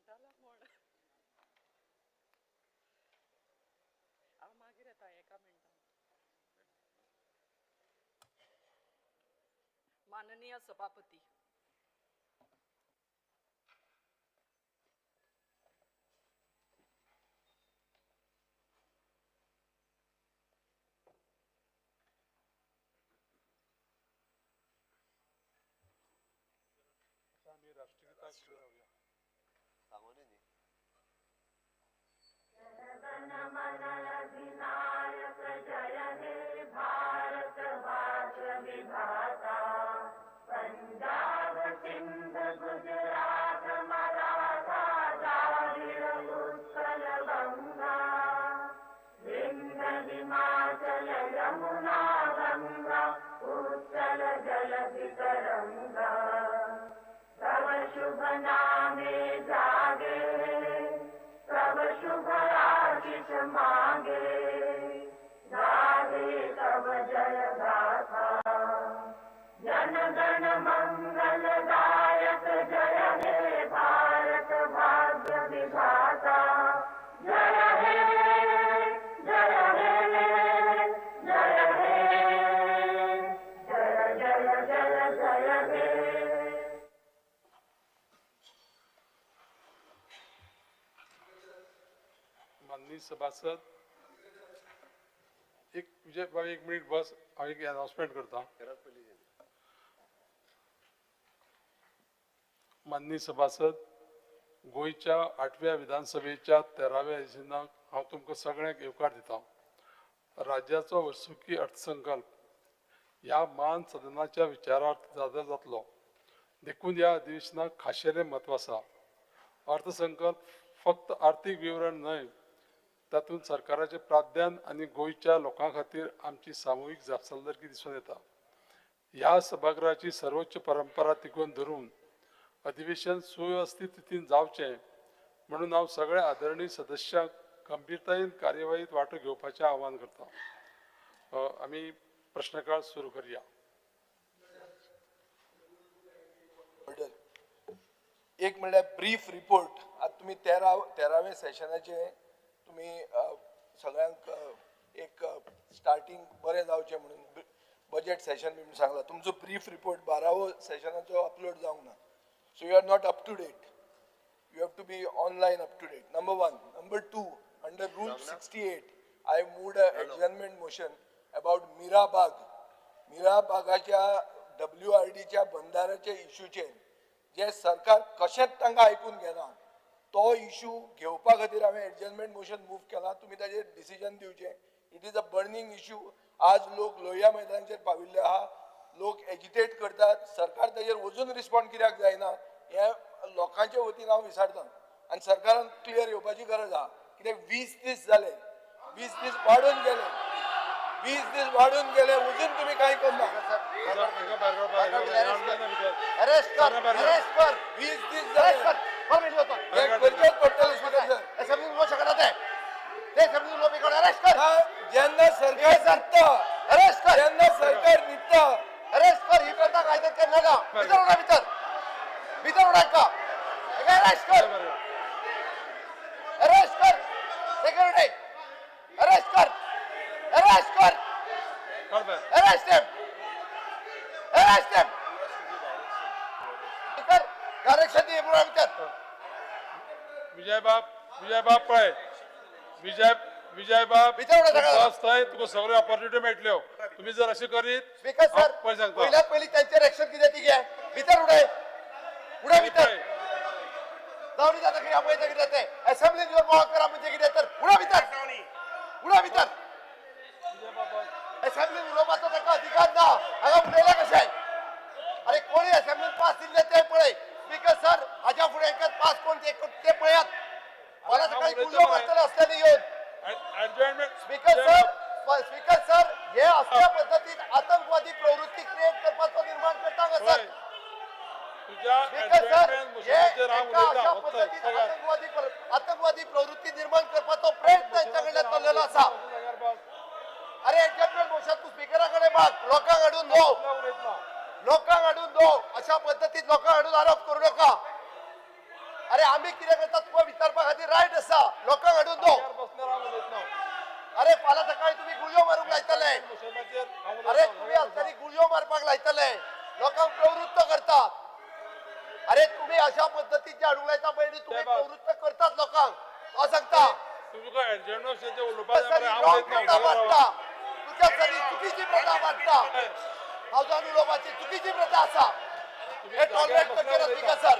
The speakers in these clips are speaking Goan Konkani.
म्हणटालो म्हण. हांव मागीर येता एका मिनटान. माननीय सभापती, आमी राष्ट्रगीताक उबे रावया. सांगून न्ही. माननीय सभासद, एक विजय बाब एक मिनीट बस, हांव एक अनाउन्समेंट करता. माननीय सभासद, गोंयच्या 8व्या विधानसभेच्या 13व्या अधिवेशनाक हांव तुमकां सगळ्यांक येवकार दिता. राज्याचो वर्सुकी अर्थसंकल्प ह्या मान सदनाच्या विचारार्थ सादर जातलो, देखून ह्या अधिवेशनाक खाशेलें म्हत्व आसा. अर्थसंकल्प फक्त आर्थीक विवरण न्हय, तातूंत सरकाराचें प्राधान्य आनी गोंयच्या लोकां खातीर आमची सामुहीक जापसालदारकी दिसून येता. ह्या सभागृहाची सर्वोच्च परंपरा तिगोवन धरून अधिवेशन सुवेवस्थीत रितीन जावचें म्हणून हांव सगळ्या आदरणीय सदस्यांक गंभीरतायेन कार्यवाहीत वांटो घेवपाचें आवाहन करता. आमी प्रश्नकाळ सुरू करया. एक म्हणल्यार ब्रीफ रिपोर्ट. आतां तुमी 13व्या सेशनाचे तुमी सगळ्यांक एक स्टार्टींग बरें जावचें म्हणून बजेट सेशन बी म्हणून सांगला. तुमचो ब्रीफ रिपोर्ट 12वो सेशनाचो अपलोड जावंक ना. So you are not up to date. You have to be online up to date. Number 1. Number 2, under rule 68 I moved a adjournment motion about Mirabag. मिराबागाच्या WRDच्या बंधाऱ्याच्या इशूचेर जे सरकार कशेंच तांकां आयकून घेना, तो इशू घेवपा खातीर हांवें एडजर्नमेंट मोशन मूव केला. तुमी ताजेर डिसिजन दिवचें. It is a burning issue. आज लोक लोहिया मैदानाचेर पाविल्ले आहा, लोक एजिटेट करतात. सरकार ताजेर अजून रिस्पॉन्ड कित्याक जायना हें लोकांचे वतीन हांव विचारतां. आनी सरकारान क्लियर येवपाची गरज आहा. कित्याक 20 दीस जाले, 20 दीस वाडून गेले, 20 दीस वाडून गेले, अजून तुमी कांय करना. 20 दीस जाले, करचेच पडटलें स्पीकर सर. जेन्ना सरकार न्हिदता, जेन्ना सरकार न्हिदता, अरेस्ट कर. ही प्रथा कायद्यात करणार. भितर उडा, भितर भितर उडा का. अरेस्ट कर, अरेस्ट कर. सिक्युरिटी, अरेस्ट कर, अरेस्ट कर, अरेस्ट हिम, अरेस्ट हिम. कर डायरेक्शन दी पुरा भितर. विजय बाब, विजय बाब पळय, विजय विजय बाब भितर उडा सगळं. बस थंय, तुका सगळ्यो ऑपॉर्च्युनिटी मेळटल्यो. तुमी जर अशें करीत स्पीकर सर, हांव पळय सांगता. पयल्यात पयली त्यांचेर ऍक्शन कितें ती घे. भितर उडय, उडय भितर. जावनी जाता कितें पळयता कितें तें. असेंब्लीन येवन बोवाळ करा म्हणजे कितें तर. उडय भितर, उडय भितर. असेंब्लीन उलोवपाचो ताका अधिकार ना. हांगा उलयला कशें? अरे कोणी असेंब्लीन पास दिल्ले ते पळय. स्पीकर सर, हाज्या फुडें एकच पास कोण ते ते पळयात. मला सकाळी गुल्लो मारतले असल्यानी येवन. Adjournment speaker sir, speaker sir, हे असल्या पद्दतीन आतंकवादी प्रवृत्ती क्रिएट करपाचो निर्माण करता हांगा सर. तुझ्या स्पीकर सर, ऍडजॉर्नमेंट हे मोशनाचेर हांव एका उलयतां अशा फक्त पद्दतीन सगळ्यात. आतंकवादी प्रवृत्ती निर्माण करपाचो प्रयत्न हेंच्या कडल्यान चल्लेलो आसा. अरे एडजस्टमेंट मोशन तूं स्पिकरा कडेन माग, लोकांक हाडून न्हू, लोकांक हाडून न्हू. अशा पद्दतीन लोकांक हाडून आरोप करू नका. अरे आमी कितें करता तुका विचारपा खातीर रायट आसा, लोकांक हाडून दो. अरे फाल्यां सकाळी तुमी गुळयो मारूंक लायतले. अरे तुमी आसतली गुळयो मारपाक लायतले, लोकांक प्रवृत्त करतात. अरे तुम्ही अशा पद्दतीचे हाडूंक लायता पळय न्ही, तुमी प्रवृत्त करतात लोकांक. हांव सांगता प्रथा वाडटा, तुज्या सरी चुकीची प्रथा वाडटा, हावजान उलोवपाची चुकीची प्रथा आसा. हे टॉलरेट करचें ना स्पीकर सर,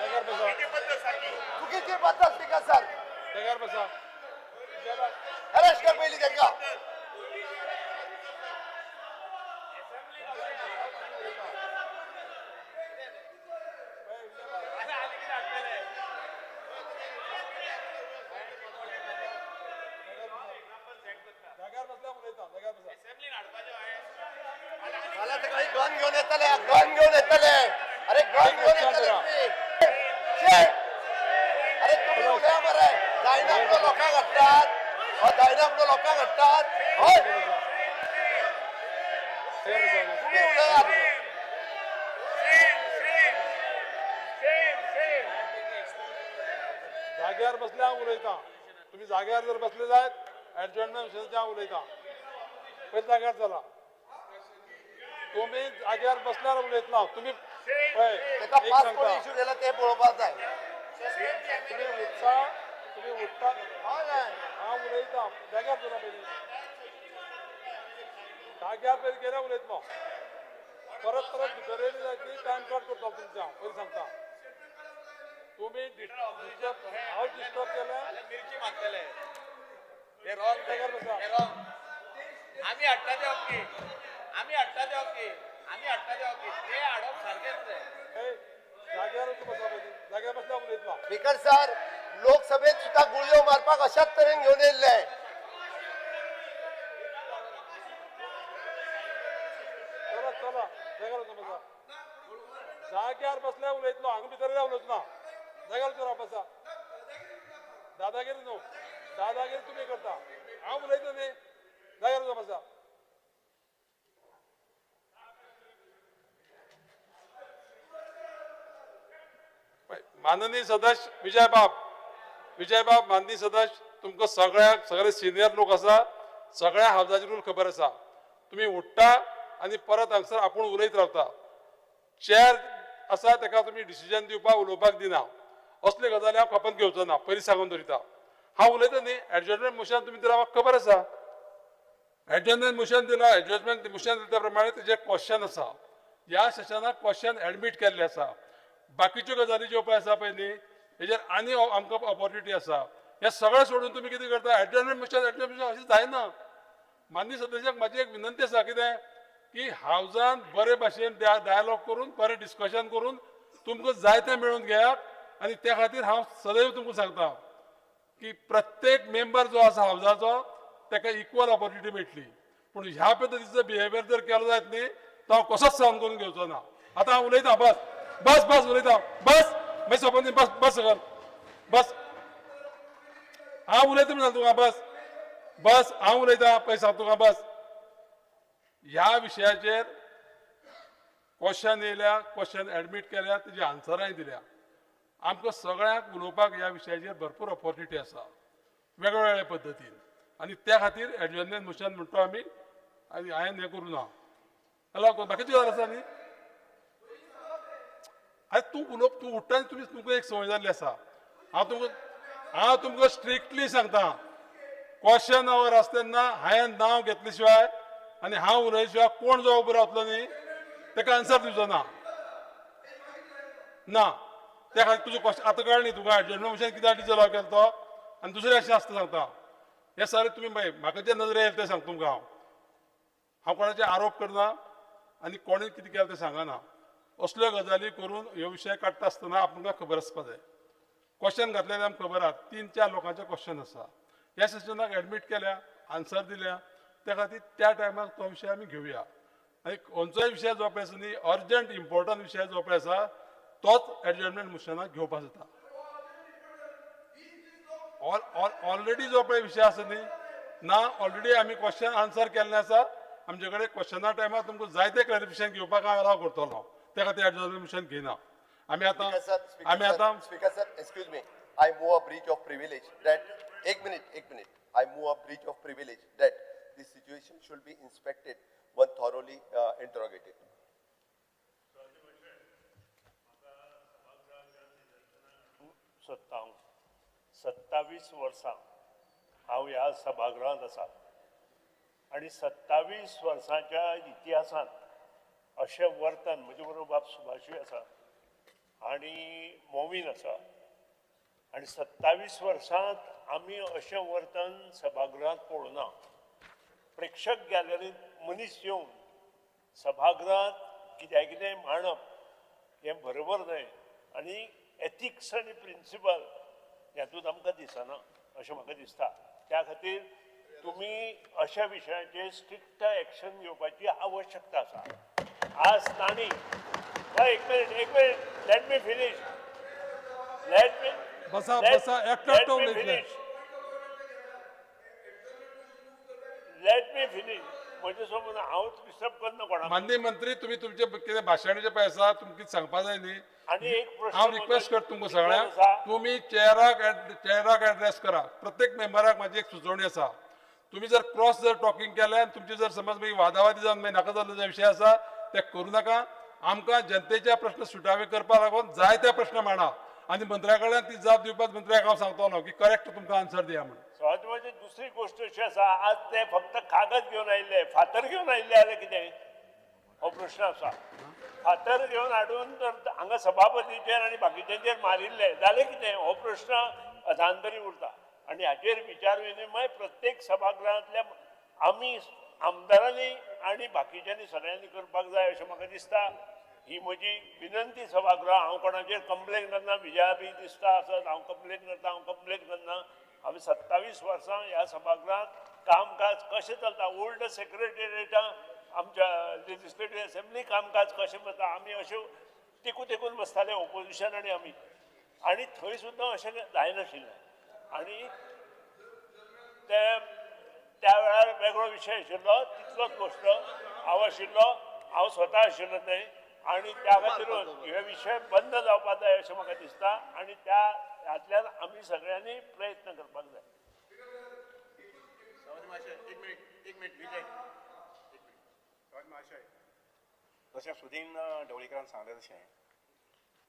चुकीची पद्दत स्पीकर सर. अरेस्ट कर पयलीं तांकां. फाल्यां सकाळी गन घेवन येतले, गन घेवन येतले. अरे गन घेवन येतले तुमी. अरे तुमी उलया मरे, जायना म्हणून लोकांक हाडटात, जायना म्हणून लोकांक हाडटात. हय तुमी उलयात. जाग्यार बसले हांव उलयतां, तुमी जाग्यार जर बसले जायत एडजॉर्नमेंट हांव उलयतां. पयलीं जाग्यार चला, तुम्ही जाग्यार बसल्यार उलयतना तुमी पळय ताका पास कोण इश्यू केला ते पळोवपाक जाय. तुमी उठता, तुमी उठता, हांव उलयतां. जाग्यार चला पयलीं, जाग्यार पयलीं गेल्या उलयतलो. परत परत भितर येयली जायत न्ही, टायम कट करतलो तुमचें हांव पयलीं सांगता. तुमी डिस्टर्ब, हांव डिस्टर्ब केलें मिरची मारतले. हे रॉंग, जाग्यार बसा. हे रॉंग. आमी हाडटा ते ओके, आमी हाडटा ते ओके, आमी हाडटा ते ओके, ते हाडप सारकेंच न्हय. जाग्यार बसा पयलीं, जाग्यार बसल्या उलयतलो. स्पीकर सर, लोकसभेत सुद्धा गुळयो मारपाक अशाच तरेन घेवन येयल्ले. चला चला जाग्यार बसा, जाग्यार बसल्या उलयतलो. हांगा भितर उलयचो ना, जाग्यार चला बसा. दादागिरी न्हू, दादागिरी तुमी करता, हांव उलयता न्ही. जाग्यार बसा. माननीय सदस्य विजयबाब, विजयबाब माननीय सदस्य, तुमकां सगळ्याक सगळे सिनियर लोक आसा, सगळ्या हावजाची रूल खबर आसा. तुमी उठ्ठा आनी परत हांगसर आपूण उलयत रावता. चेअर आसा ताका तुमी डिसिजन दिवपाक उलोवपाक दिना. असले गजाली हांव खपत घेवचो ना, पयलीं सांगून दवरिता. हांव उलयता न्ही, एडजस्टमेंट मोशन तुमी दिला म्हाका खबर आसा. एडजस्टमेंट मोशन दिला, एडजस्टमेंट मोशन दिल्या प्रमाणे तेजें क्वेश्चन आसा. ह्या सेशनाक क्वेश्चन एडमीट केल्लें आसा. बाकीच्यो गजाली ज्यो पळय आसा पळय न्ही, हेजेर आनी आमकां ऑपॉर्च्युनिटी आसा. हें सगळें सोडून तुमी कितें करता, एडजस्टमेंट मोशन एडजस्टमेंट मोशन अशें जायना. माननीय सदस्यांक म्हाजी एक विनंती आसा, कितें की हावजान बरे भाशेन डायलॉग करून, बरें डिस्कशन करून तुमकां जाय तें मेळोवन घेयात. आनी त्या खातीर हांव सदैव तुमकां सांगता की प्रत्येक मेंबर जो आसा हावजाचो ताका इक्वल ऑपॉर्च्युनिटी मेळटली. पूण ह्या पद्दतीचो बिहेवियर जर केलो जायत न्ही, तो हांव कसोच सहन करून घेवचो ना. आतां हांव उलयतां, बस बस बस उलयतां, बस मागीर सोंपत न्ही, बस बस सगळ बस. हांव उलयता म्हणून तुका, बस बस हांव उलयतां पळय सांगता तुका, बस. ह्या विशयाचेर क्वेश्चन येयल्या, क्वेश्चन एडमीट केल्या, तेजी आन्सरांय दिल्या. आमकां सगळ्यांक उलोवपाक ह्या विशयाचेर भरपूर ऑपॉर्च्युनिटी आसा वेगवेगळ्या पद्दतीन. आनी त्या खातीर एडजस्टमेंट मोशन म्हणटा आमी, आनी हांवें हें करूं ना. हॅलो, बाकीची गजाल आसा न्ही. आरे तूं उलोवप, तूं उठ्ठा आनी तुमी तुमकां एक संवय जाल्ली आसा. हांव तुमकां स्ट्रिक्टली सांगता, क्वेश्चन our आसता तेन्ना हांवें नांव घेतले शिवाय आनी हांव उलयले शिवाय कोण जो उबो रावतलो न्ही ताका आन्सर दिवचो ना. ना त्या खातीर तुजो क्वेश्चन आतां कळ्ळें न्ही तुका एडजस्टमेंट मोशन कित्याक डिजॉल्व केलो तो. आनी दुसरें अशें आसता सांगता, हें सर तुमी म्हाका जे नजरे येयलें तें सांगता तुमकां. हांव हांव कोणाचे आरोप करना आनी कोणें कितें केलें तें सांगना. असल्यो गजाली करून ह्यो विशय काडटा आसतना आमकां खबर आसपा जाय. क्वेश्चन घातलें आमकां खबर आसा, 3-4 लोकांचे क्वेश्चन आसा. ह्या सेशनाक एडमीट केल्या, आन्सर दिल्या, त्या खातीर त्या टायमार तो विशय आमी घेवया. आनी खंयचोय विशय जो पळय आसा न्ही, अर्जंट इम्पॉर्टंट विशय जो पळय आसा तोच एडजस्टमेंट मोशनाक घेवपाक जाता. ऑलरेडी जो पळय विशय आसा न्ही, ना ऑलरेडी आमी क्वेश्चन आन्सर केल्लें आसा. आमचे कडेन क्वेश्चना टायमार तुमकां जायते क्लॅरिफिकेशन घेवपाक हांव अलाव करतलो, त्या खातीर एडजस्टमेंट मोशन घेयना. आमी आतां आमी आतां Speaker sir, excuse me, I move a breach of privilege that एक मिनिट, एक minute, I move a breach of privilege that this situation should be inspected one thoroughly interrogated. सोदता हांव 27 वर्सां हांव ह्या सभागृहांत आसा आनी 27 वर्सांच्या इतिहासांत अशें वर्तन म्हजे बरोबर बाब सुभाषूय आसा आनी मोमीन आसा आनी 27 वर्सांत आमी अशें वर्तन सभागृहांत पळोवना. प्रेक्षक गॅलरींत मनीस येवन सभागृहांत कित्याक कितें मांडप हें बरोबर न्हय आनी एथिक्स आनी प्रिंसिपल हातूंत आमकां दिसना अशें म्हाका दिसता. त्या खातीर तुमी अशा विशयाचेर स्ट्रिक्ट एक्शन घेवपाची आवश्यकता आसा. आज तांणी एक मिनिट, एक minute, let me finish, let me बसा बसा एकटो उलयतले. Let me finish. म्हजे समज हांव डिस्टर्ब करना कोणाक. माननीय मंत्री, तुमी तुमचे कितें भाशणाचे पळय आसा, तुमकां कितें सांगपा जाय न्ही. आनी एक प्रश्न हांव रिक्वेस्ट करता तुमकां सगळ्यांक, तुमी चेअराक चेअराक एड्रेस करा. प्रत्येक मेंबराक म्हाजी एक सुचोवणी आसा, तुमी जर क्रॉस जर टॉकिंग केलें आनी तुमची जर समज मागीर वादावादी जावन मागीर नाका जाल्लो जे विशय आसा ते करूं नाका. आमकां जनतेचे प्रश्न सुटावे करपाक लागून जायते प्रश्न मांडा आनी मंत्र्या कडल्यान ती जाप दिवपाक मंत्र्याक हांव सांगतलो की करेक्ट तुमकां आन्सर दिया म्हणून. सभागृहाची दुसरी गोश्ट अशी आसा, आज ते फक्त कागद घेवन आयिल्ले, फातर घेवन आयिल्ले जाल्यार कितें, हो प्रश्न आसा. फातर घेवन हाडून तर हांगा सभापतीचेर आनी बाकीच्यांचेर मारिल्ले जालें कितें, हो प्रश्न अधांतरी उरता. आनी हाचेर विचार विनिमय प्रत्येक सभागृहांतल्या आमी आमदारांनी आनी बाकीच्यांनी सगळ्यांनी करपाक जाय अशें म्हाका दिसता. ही म्हजी विनंती सभागृह. हांव कोणाचेर कंप्लेन करना, विजया बी दिसता आसत हांव कंप्लेन करता, हांव कंप्लेन करना. हांवें 27 वर्सां ह्या सभागृहांत कामकाज कशें चलता, ओल्ड सेक्रेटेरिएटां आमच्या लेजिस्लेटीव असेंब्ली कामकाज कशें वता, आमी अश्यो तेकून तेकून बसताले ओपोजिशन आनी आमी, आनी थंय सुद्दां अशें जायनाशिल्लें. आनी ते त्या वेळार वेगळो विशय आशिल्लो, तितलोच गोश्ट हांव आशिल्लो, हांव स्वता आशिल्लो थंय. आनी त्या खातीरूच हे विशय बंद जावपाक जाय अशें म्हाका दिसता आनी त्या हातल्यान आमी सगळ्यांनी प्रयत्न करपाक जाय. जशें सुदीन ढवळीकरान सांगलें तशें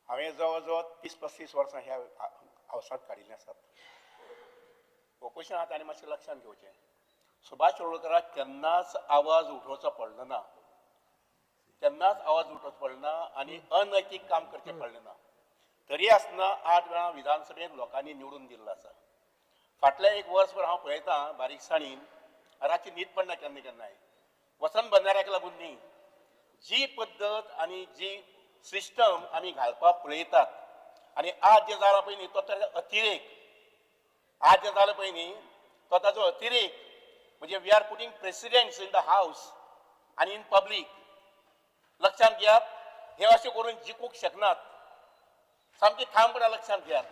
हांवें जवळ जवळ 30-35 वर्सां ह्या हावसांत काडिल्लीं आसात. ओपोजिशन आहा ताणें मातशें लक्षांत घेवचें, सुभाष शिरोडकराक केन्नाच आवाज उठोवचो पडलो ना, केन्नाच आवाज उठोवचो पडलो ना आनी अनैतीक काम करचें पडलें ना. तरी आसतना 8 वेळां विधानसभेंत लोकांनी निवडून दिल्लो आसा. फाटल्या एक वर्सभर हांव पळयतां बारीकसाणीन, रातची न्हीद पडना केन्ना केन्नाय, वसंत बंधाऱ्याक लागून न्ही, जी पद्दत आनी जी सिस्टम आमी घालपाक पळयतात आनी आज जें जालां पळय न्ही तो ताजो अतिरेक, आज जें जालां पळय न्ही तो ताजो अतिरेक म्हणजे we are putting presidents in the house आनी इन पब्लीक. लक्षांत घेयात, हे अशें करून जिखूंक शकनात, सामकी ठामपणान लक्षांत घेयात,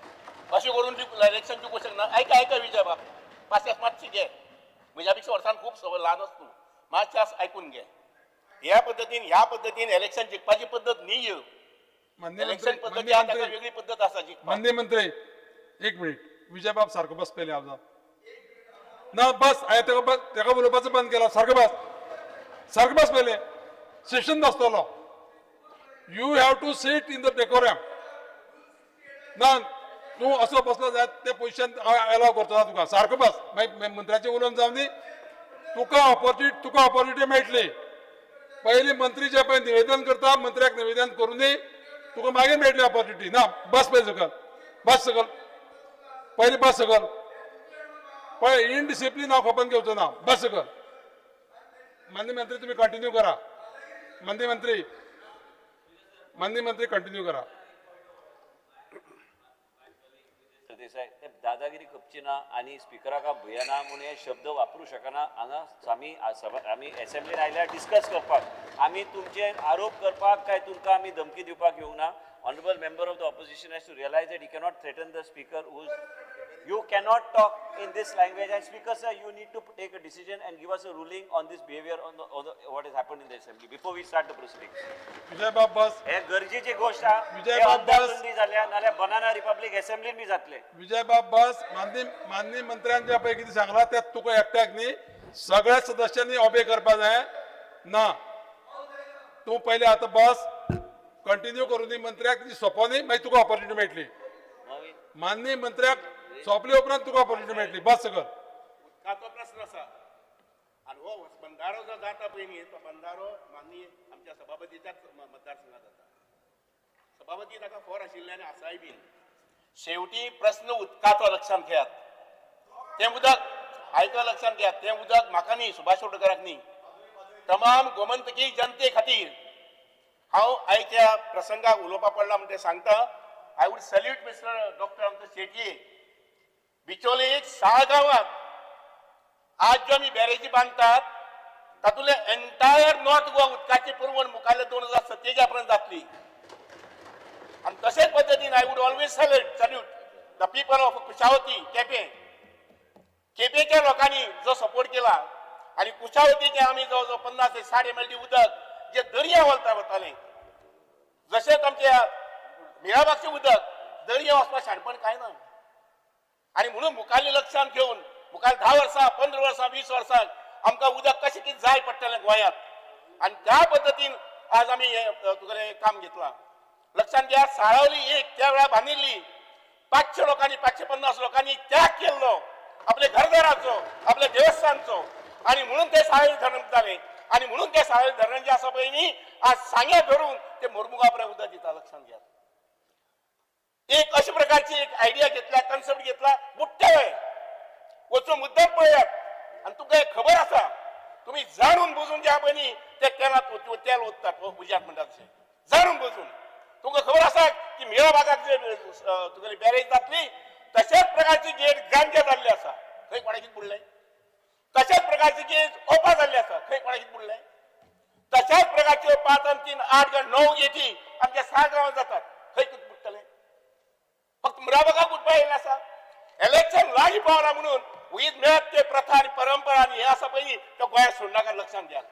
अशें करून इलेक्शन जिखूंक शकना. आयका आयका विजय बाब, पासियेंस मातशी घे, म्हज्या पेक्षा वर्सान खूब सवय ल्हान आस तूं, मातशें आस आयकून घे. ह्या पद्दतीन इलेक्शन जिखपाची पद्दत न्ही. इलेक्शन पद्दती वेगळी पद्दत आसा जिखपाक. माननीय मंत्री एक मिनिट, विजय बाब सारको बस पयलीं हांव ना बस, हांवें तेका बस, तेका उलोवपाचो बंद केला. सारको बस, सारको बस पयलें Seshan बसतलो. You have to sit in the decorum. ना तूं असो बसलो जायत ते पोजिशन हांव एलाव करचो ना तुका. सारको बस, मागीर मंत्र्याचें उलोवन जावं दी, तुका ऑपॉर्च्युनिटी मेळटली. पयलीं मंत्री जे पळय निवेदन करता, मंत्र्याक निवेदन करूं दी, तुका मागीर मेळटली ऑपॉर्च्युनिटी. ना बस पळय सकल, बस सकल, पयलीं बस सकल. पळय इनडिसिप्लीन हांव खपोवन घेवचो ना, बस सकल. माननीय मंत्री तुमी कंटिन्यू करा. माननीय मंत्री, माननीय मंत्री कंटिन्यू करा. सरदेसाय, ते दादागिरी खपची ना आनी स्पिकराक भुयना म्हूण हे शब्द वापरूं शकना. हांगा आमी आमी एसेंब्लीन आयल्यार डिस्कस करपाक, आमी तुमचेर आरोप करपाक काय तुमकां आमी धमकी दिवपाक येवंक ना. Honourable member of the opposition has to realise that he cannot threaten the speaker who is You cannot talk in this language and speaker sir you need to take a decision and give us a ruling on this behaviour on the what is happen in the assembly before we start the proceedings. Vijay बाब बस. हे गरजेची गोष्ट आहा. विजय हे बाब बस. अंदाधुंदी जाल्या नाल्यार बनाना रिपब्लीक असेंब्लीन बी जातले. विजय बाब बस. माननीय मंत्र्यान जे पळय कितें सांगलां तें तुका एकट्याक न्ही सगळ्या सदस्यांनी ऑबे करपा जाय ना. तूं पयलें आतां बस कंटिन्यू करूं दी मंत्र्याक ती सोंपो न्ही मागीर तुका ऑपॉर्च्युनिटी मेळटली. माननीय मंत्र्याक सोंपले उपरांत तुका ऑपॉर्च्युनिटी मेळटली. बस सगळ. उदकाचो प्रस्न आसा आनी हो बंधारो जो जाता पळय न्ही तो बंधारो माननीय आमच्या सभापतीच्याच मतदारसंघात जाता. सभापती ताका फोर आशिल्ले आनी आसाय बीन. शेवटी प्रस्न उदकाचो लक्षांत घेयात. तें उदक आयका लक्षांत घेयात, तें उदक म्हाका न्ही, सुभाष शिरोडकराक न्ही, तमाम गोमंतकी जनते खातीर. हांव आयच्या प्रसंगाक उलोवपा पडला म्हण तें सांगता. I would salute mister doctor आमचो शेटये. बिचोले एक साळगांवांत आज ज्यो आमी बॅरेजी बांदतात तातूंतले एंटायर नॉर्थ गोवा उदकाची पुरवण मुखारले 2027 पर्यंत जातली. आनी तशेंच पद्दतीन I would always salute the people of Kushavati Quepem. केपेंच्या लोकांनी जो सपोर्ट केला आनी कुशावतीचे आमी जवळ जवळ 50 ते 60 MLD उदक जे दर्या वलता वतालें, जशेंच आमच्या मिराबागचें उदक दर्या वचपा शाणपण कांय ना. आनी म्हणून मुखारली लक्षांत घेवन मुखार 10 वर्सां 15 वर्सां 20 वर्सां आमकां उदक कशें कितें जाय पडटलें गोंयांत आनी त्या पद्दतीन आज आमी हें तुगेलें काम घेतलां. लक्षांत घ्या, साळावली एक त्या वेळार बांदिल्ली 500 लोकांनी 550 लोकांनी त्याग केल्लो आपल्या घरदाराचो, आपल्या देवस्थानचो, आनी म्हणून ते साळावली धरण जालें. आनी म्हणून ते साळावली धरण जें आसा पळय न्ही आज सांग्या धरून ते मोरमुगांव पर्यंत उदक दिता. लक्षांत घ्या, एक अशा प्रकारची एक आयडिया घेतला, कन्सेप्ट घेतला. बुडटे वचून मुद्दाम पळयात आनी तुमकां एक खबर आसा, तुमी जाणून बुजून जे पळय न्ही ते तेलांत तेल ओततात उज्यात म्हणटात तशें जाणून बुजून. तुमकां खबर आसा की मिराबागाक जे तुगेली बॅरेज जातली तशेंच प्रकारची गेट गांजे जाल्ली आसा, खंय कोणाक बुडलें? तशेंच प्रकारची गेट ओपा जाल्ली आसा, खंय कोणाक बुडलें? तशाच प्रकारच्यो 5 आनी 3 8 9 गेटी आमच्या 6 गांवांत जातात, खंय बुडटलें? फक्त मिराबागाक उठपा येयल्लें आसा. इलेक्शन लागीं पावला म्हणून वयर मेळत ते प्रथा आनी परंपरा आनी हें आसा पळय न्ही तो गोंयांत सोडनाका. लक्षांत घ्या,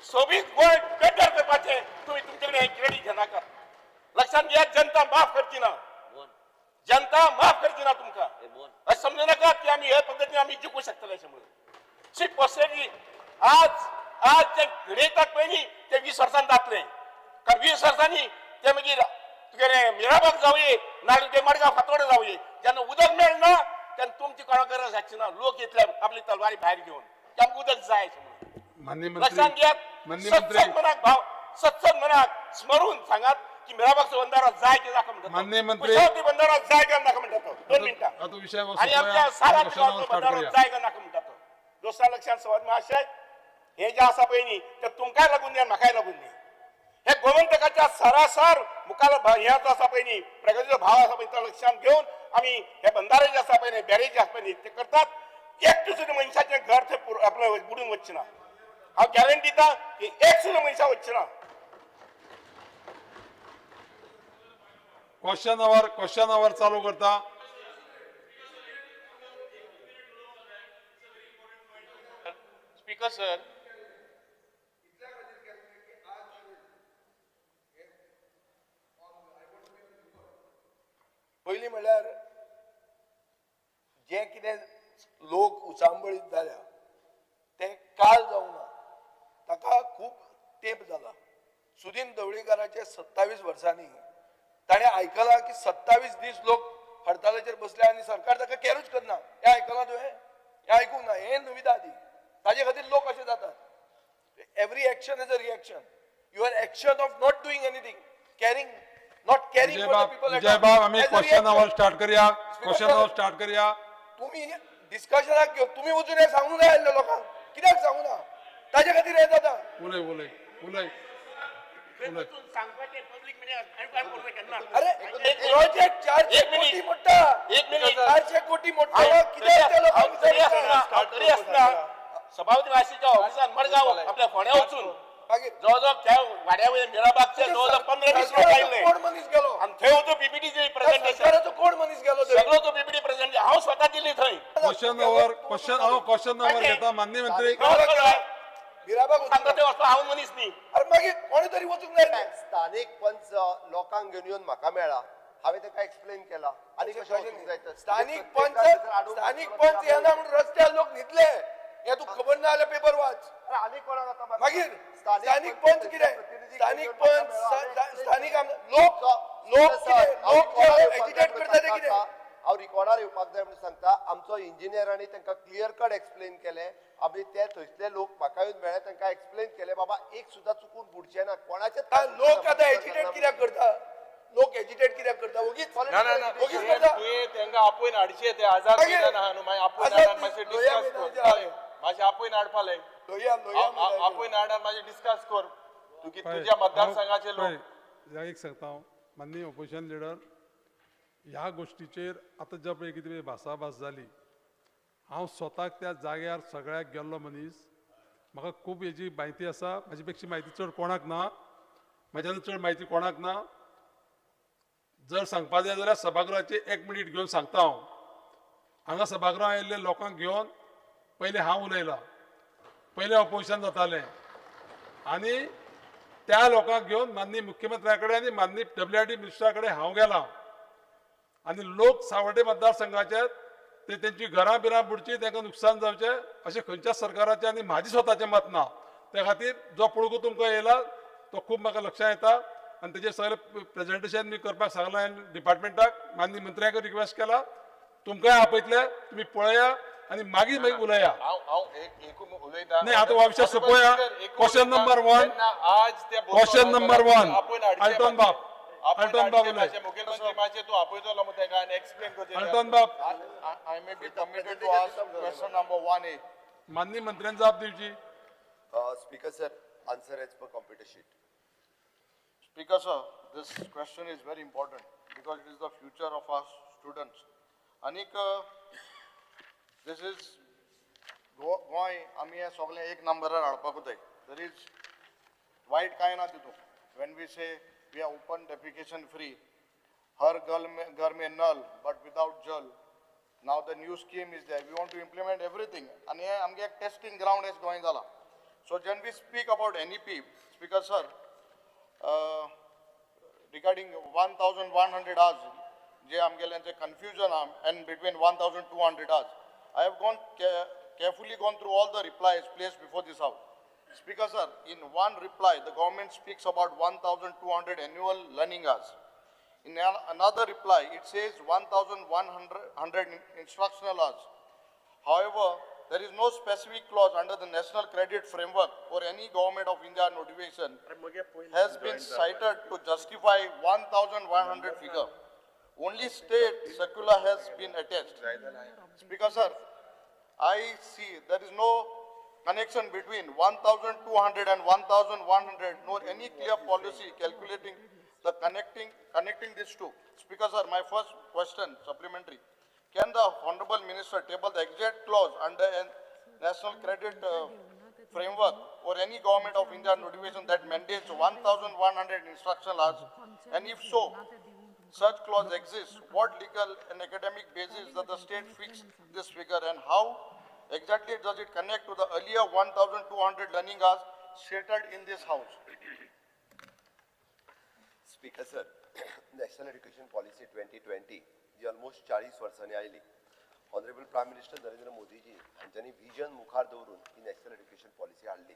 सोबीत गोंय बेटर करपाचें तुमी तुमचे कडेन हें क्रेडीट घेनाकात. लक्षांत घ्या, जनता माफ करची ना, जनता माफ करची ना तुमकां. अशें समजू नाकात की आमी हे पद्दतीन आमी जिखूं शकतले अशें म्हणून. शी पोस्टेरी आज आज जे घडयतात पळय न्ही ते 20 वर्सांनी जातलें, कारण 20 वर्सांनी ते मागीर तुगेलें मिराबाग जावये नाजाल्यार तुगे मडगांव फातोर्डा जावये, जेन्ना उदक मेळना तेन्ना तुमची कोणा गरज आसची ना. लोक येतले आपली तलवारी भायर घेवन की आमकां उदक जाय अशें म्हणून. लक्षांत घेयात, सत्संग मनाक भाव, सत्संग मनाक स्मरून सांगात की मिराबागचो बंधारो जाय की नाका म्हणटा, कुशावती बंधारो जाय काय नाका म्हणटा तो. 2 मिनटां. आनी आमच्या सारा बंधारो जाय काय नाका म्हणटा तो. दोस्ता लक्षात सवाद महाशय, हे जे आसा पळय न्ही ते तुमकांय लागून न्ही आनी म्हाकाय लागून न्ही. हे गोमंतकाच्या सरासर मुखार हे आसा पळय न्ही प्रगतीचो भाव आसा पळय तो लक्षांत घेवन आमी हे बंधारे जे आसा पळय न्ही, बॅरेज जे आसा पळय न्ही ते करतात. एक सुद्दां मनशाचें घर थंय आपलें बुडून वचचें ना. हांव गॅरंटी दिता की एक सुद्दां मनशां वचचें ना. क्वेश्चन our चालू करता. स्पीकर सर, पयलीं म्हणल्यार जे कितें लोक उचांबळीत जाल्या ते काल जावंक ना, ताका खूब तेंप जाला. सुदीन ढवळीकाराचे 27 वर्सांनी ताणें आयकलां की 27 दीस लोक हडतालाचेर बसले आनी सरकार ताका कॅरूच करना. हें आयकलां तुवें? हें आयकूंक ना. हें नविदा आदी ताजे खातीर लोक अशें जातात. Every action is a reaction. Your action of not doing anything, caring, not caring for the people. Vijay बाब, आमी क्वेश्चन our start करया. क्वेश्चन our start करया. तुमी डिस्कशनाक घेवन तुमी वचून हें सांगूंक जाय आसलें लोकांक, कित्याक सांगू ना? ताजे खातीर हें जाता. उलय उलय उलय. अरे प्रोजेक्ट 400 कोटी मोठा, 400 कोटी मोठा कित्याक त्या लोकांक? तरी आसतना सभापती महाशयाच्या ऑफिसान मडगांव आपल्या फोंड्या वचून जवळ जवळ त्या वाड्या वयल्या मिराबागचे जवळ जवळ 15-20 लोक आयिल्ले. कोण मनीस गेलो आनी थंय वचून पीपीटी प्रेझेंटेशन, कोण मनीस गेलो सगळो तो पीपीटी प्रेझेंटेशन हांव स्वता दिल्लें. क्वेश्चन our question हांव क्वेश्चन our घेता माननीय मंत्री. मिराबाग सांगता ते वचपा हांव मनीस न्ही. अरे मागीर कोणी तरी वचूंक जाय. स्थानीक पंच लोकांक घेवन येवन म्हाका मेळ्ळा, हांवें ताका एक्सप्लेन केला आनी कशें वचूंक जाय तें. स्थानीक पंच, स्थानीक पंच येना म्हणून रस्त्यार लोक न्हिदले हे तुका खबर ना जाल्यार पेपर वाच. अरे आनी कोणाक आतां मागीर स्थानीक पंच कितें, स्थानीक पंच, स्थानीक लोक, लोक कितें, लोक एजिटेट करता ते कितें? हांव रिकॉर्डार येवपाक जाय म्हणून सांगता. आमचो इंजिनियरांनी तांकां क्लियर कट एक्सप्लेन केलें. आमी ते थंयसले लोक म्हाका येवन मेळ्ळे, तांकां एक्सप्लेन केलें बाबा एक सुद्दां चुकून बुडचें ना कोणाचें. लोक आतां एजिटेट कित्याक करता? लोक एजिटेट कित्याक करता? ओगीच ना ना ना, ओगीच करता. तुवें तेंका आपोवन हाडचें, ते आझाद मैदान आहा न्हू, मागीर आपोवन हाड, मातशें डिस्कस कर. मातशें आपोवन हाडपा लाय, आपोवन हाड आनी मातशें डिस्कस कर तुगी तुज्या मतदारसंघाचे लोक. एक सांगता हांव माननीय ऑपोजिशन लिडर, ह्या गोश्टीचेर आतां ज्या पळय कितें भासाभास जाली, हांव स्वताक त्या जाग्यार सगळ्याक गेल्लो मनीस, म्हाका खूब हेजी म्हायती आसा. म्हाजे पेक्षा म्हायती चड कोणाक ना, म्हाज्यान चड म्हायती कोणाक ना. जर सांगपा जाय जाल्यार सभागृहाची एक मिनीट घेवन सांगता हांव. हांगा सभागृहां आयिल्ले लोकांक घेवन पयलें हांव उलयलां, पयलें ऑपोजिशन जातालें आनी त्या लोकांक घेवन माननीय मुख्यमंत्र्या कडेन आनी माननीय WRD मिनिस्टरा कडेन हांव गेलां आनी लोक सावड्डे मतदारसंघाचे ते तेंची घरां बिरां बुडची, तांकां नुकसान जावचें अशें खंयच्याच सरकाराचें आनी म्हाजें स्वताचें मत ना. त्या खातीर जो पळोवंक तुमकां येयला तो खूब म्हाका लक्षांत येता आनी तेजेर सगळें प्रेजेंटेशन बी करपाक सांगलां आनी डिपार्टमेंटाक माननीय मंत्र्याक रिक्वेस्ट केला, तुमकांय आपयतले, तुमी पळया आनी मागीर मागीर उलया. हांव एक उलयता. नाही आतां हो विशय सोंपोया. Question number 1, question number 1, Alton बाब, अल्टन बाब उलय. मुख्यमंत्री मातशें तूं आपयतलो मग तेका आनी एक्सप्लेन करचें. अल्टन बाब, I may be permitted to ask question number 1A. माननीय मंत्र्यान जाप दिवची. Speaker sir, answer as per computer sheet. Speaker sir, this question is very important because it is the future of our students. Anik this is Goa आमी हे सगळें एक नंबरार हाडपाकूच जाय. There is वायट कांय ना तितूंत. When we say we are open defecation free, हर घर में नल but without Jal. Now the new scheme is there. We want to implement everything. आनी हे आमगे एक टेस्टिंग ग्रावंड एज गोंय जाला. So when we speak about NEP, Speaker sir, regarding 1100 hours, J आमगेल्यांचे confusion आहा and between 1200 hours, I have gone carefully gone through all the replies placed before this house. Speaker sir, in one reply, the government speaks about 1200 annual learning hours. In another reply, it says 1100 instructional hours. However, there is no specific clause under the National Credit Framework or any Government of India notification has been cited to justify 1100 figure. Only state circular has been attached. Speaker sir, I see there is no connection between 1200 and 1100, nor any clear policy calculating the connecting these two. Speaker sir, my first question, supplementary. Can the Honorable Minister table the exact clause under a National Credit Framework or any Government of India notification that mandates 1100 instructional hours? And if so, such clause exists, what legal and academic basis does the state fix this figure, and how exactly does it connect to the earlier 1200 learning hours stated in this house? Speaker sir, National Education Policy 2020 ji almost 40 वर्सांनी आयली. Honourable prime minister Narendra Modiji हांच्यांनी विजन मुखार दवरून ही नॅशनल एड्युकेशन पॉलिसी हाडली.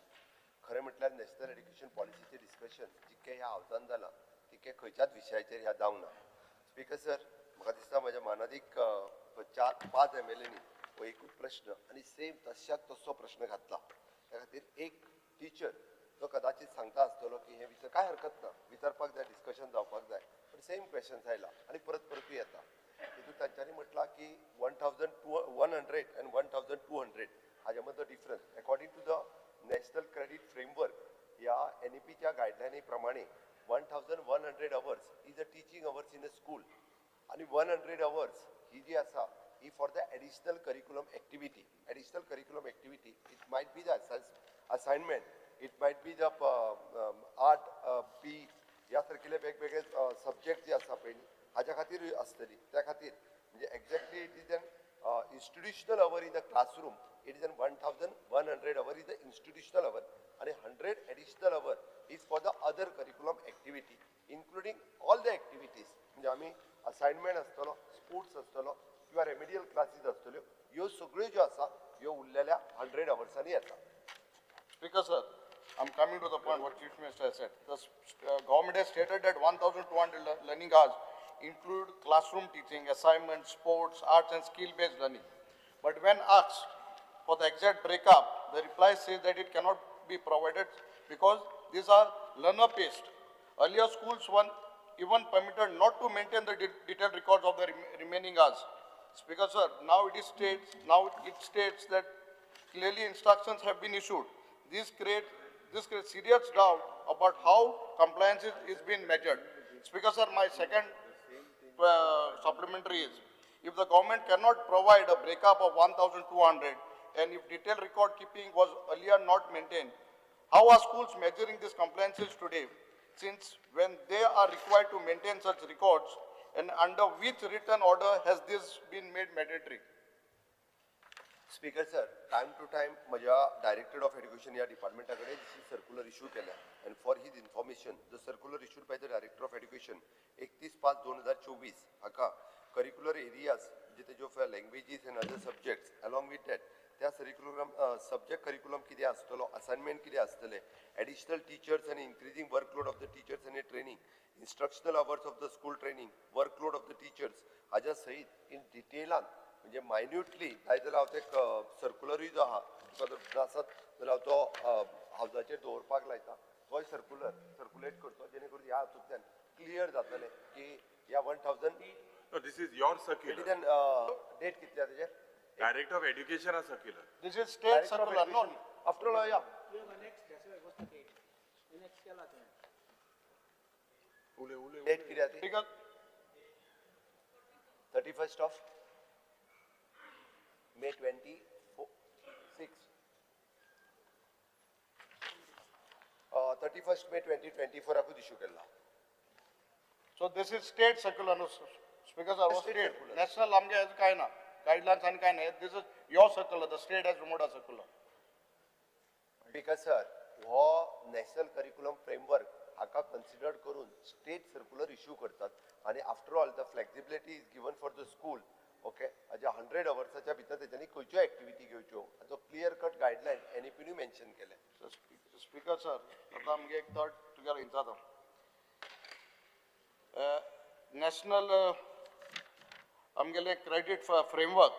खरें म्हटल्यार नॅशनल एड्युकेशन पॉलिसीचें डिस्कशन जितकें ह्या हावजान जालां तितकें खंयच्याच विशयाचेर ह्या जावंक ना. स्पीकर सर, म्हाका दिसता म्हज्या मानादीक 4-5 MLAंनी हो एकूच प्रश्न आनी सेम तश्याक तसो प्रश्न घातला. त्या खातीर एक टिचर तो कदाचित सांगता आसतलो की हें विचार कांय हरकत ना, विचारपाक जाय, डिस्कशन जावपाक जाय, पण सेम क्वेश्चन्स आयला आनी परत परतूय येता. तितून तांच्यांनी म्हटलां की 1100 आनी 1200 हाज्या मदलो difference according to the national credit framework ह्या NEPच्या गायडलायनी प्रमाणे 1100 hours is a teaching hours in a school आनी 100 अवर्स ही जी आसा ही for the additional curriculum activity. Additional curriculum activity it might be the assignment, it might be the art, P ह्या सारकिले वेगवेगळे सब्जेक्ट जे आसा पळय न्ही हाज्या खातीरूय आसतली. त्या खातीर म्हणजे exactly it is an institutional hour in the classroom it is an 1100 hour is the institutional hour आणि 100 additional hour is for the other curriculum activity including all the activities. म्हणजे आमी असायनमेंट आसतलो, स्पोर्ट्स आसतलो किंवा रेमेडियल क्लासीस आसतल्यो, ह्यो सगळ्यो ज्यो आसा ह्यो उरलेल्या 100 अवर्सांनी येता. Speaker sir, I am coming to the point what Chief Minister has said. The government has stated that 1200 learning hours include classroom teaching, assignments, sports, arts and skill-based learning. But when asked for the exact breakup, the reply says that it cannot be provided because these are learner-paced. Earlier schools were even permitted not to maintain the detailed records of the remaining hours. Speaker sir, now it states that clearly instructions have been issued. This creates serious doubt about how compliance is being measured. Speaker sir, my second supplementary is, if the government cannot provide a breakup of 1,200 and if detailed record keeping was earlier not maintained, how are schools measuring these compliances today, since when they are required to maintain such records, and under which written order has this been made mandatory? Speaker sir, time to time म्हज्या डायरेक्टर ऑफ एड्युकेशन ह्या डिपार्टमेंटा कडेन सर्कुलर इश्यू केल्या and for his information the circular issued by the director of education 31/5/2024 हाका करिक्युलर एरियाज म्हणजे तेज्यो languages and other subjects along with that त्या करिक्युलम सब्जेक्ट करिक्युलम कितें आसतलो, असायनमेंट कितें आसतलें, एडिशनल टिचर्स आनी increasing workload of the teachers आनी training, instructional hours of the school training, workload of the teachers हाज्या सयत इन डिटेलान म्हणजे मायन्युटली जाय जाल्यार हांव ते सर्कुलरूय जो आहा तुका जर आसत जाल्यार हांव तो हावजाचेर दवरपाक लायता, तोय सर्कुलर सर्कुलेट करचो जेणे करून ह्या हातूंतल्यान क्लियर जातलें की ह्या 1000. This is your circular. Date कितली आहा तेजेर? Director of Education a circular. This is state circular, no. After all, yeah. Date कितें आहा ती? 31st of May 26. 31st May 2024 आकूच issue Kella. So this is state circular, no sir. Speaker sir, state national आमगे काय ना guidelines आनी काय ना. This is your circular, the state has removed a circular. Speaker sir, हो नॅशनल करिक्युलम फ्रेमवर्क हाका कन्सिडर करून स्टेट सर्कुलर इश्यू करतात आनी after all the flexibility is given for the school. Okay, हाज्या 100 अवर्साच्या भितर तेच्यांनी खंयच्यो एक्टिविटी घेवच्यो हाचो क्लियर कट गायडलायन एनईपीनूय मेन्शन केलें. स्पीकर सर, आतां आमगे एक थर्ड तुगेलो इंचाता नॅशनल आमगेले credit framework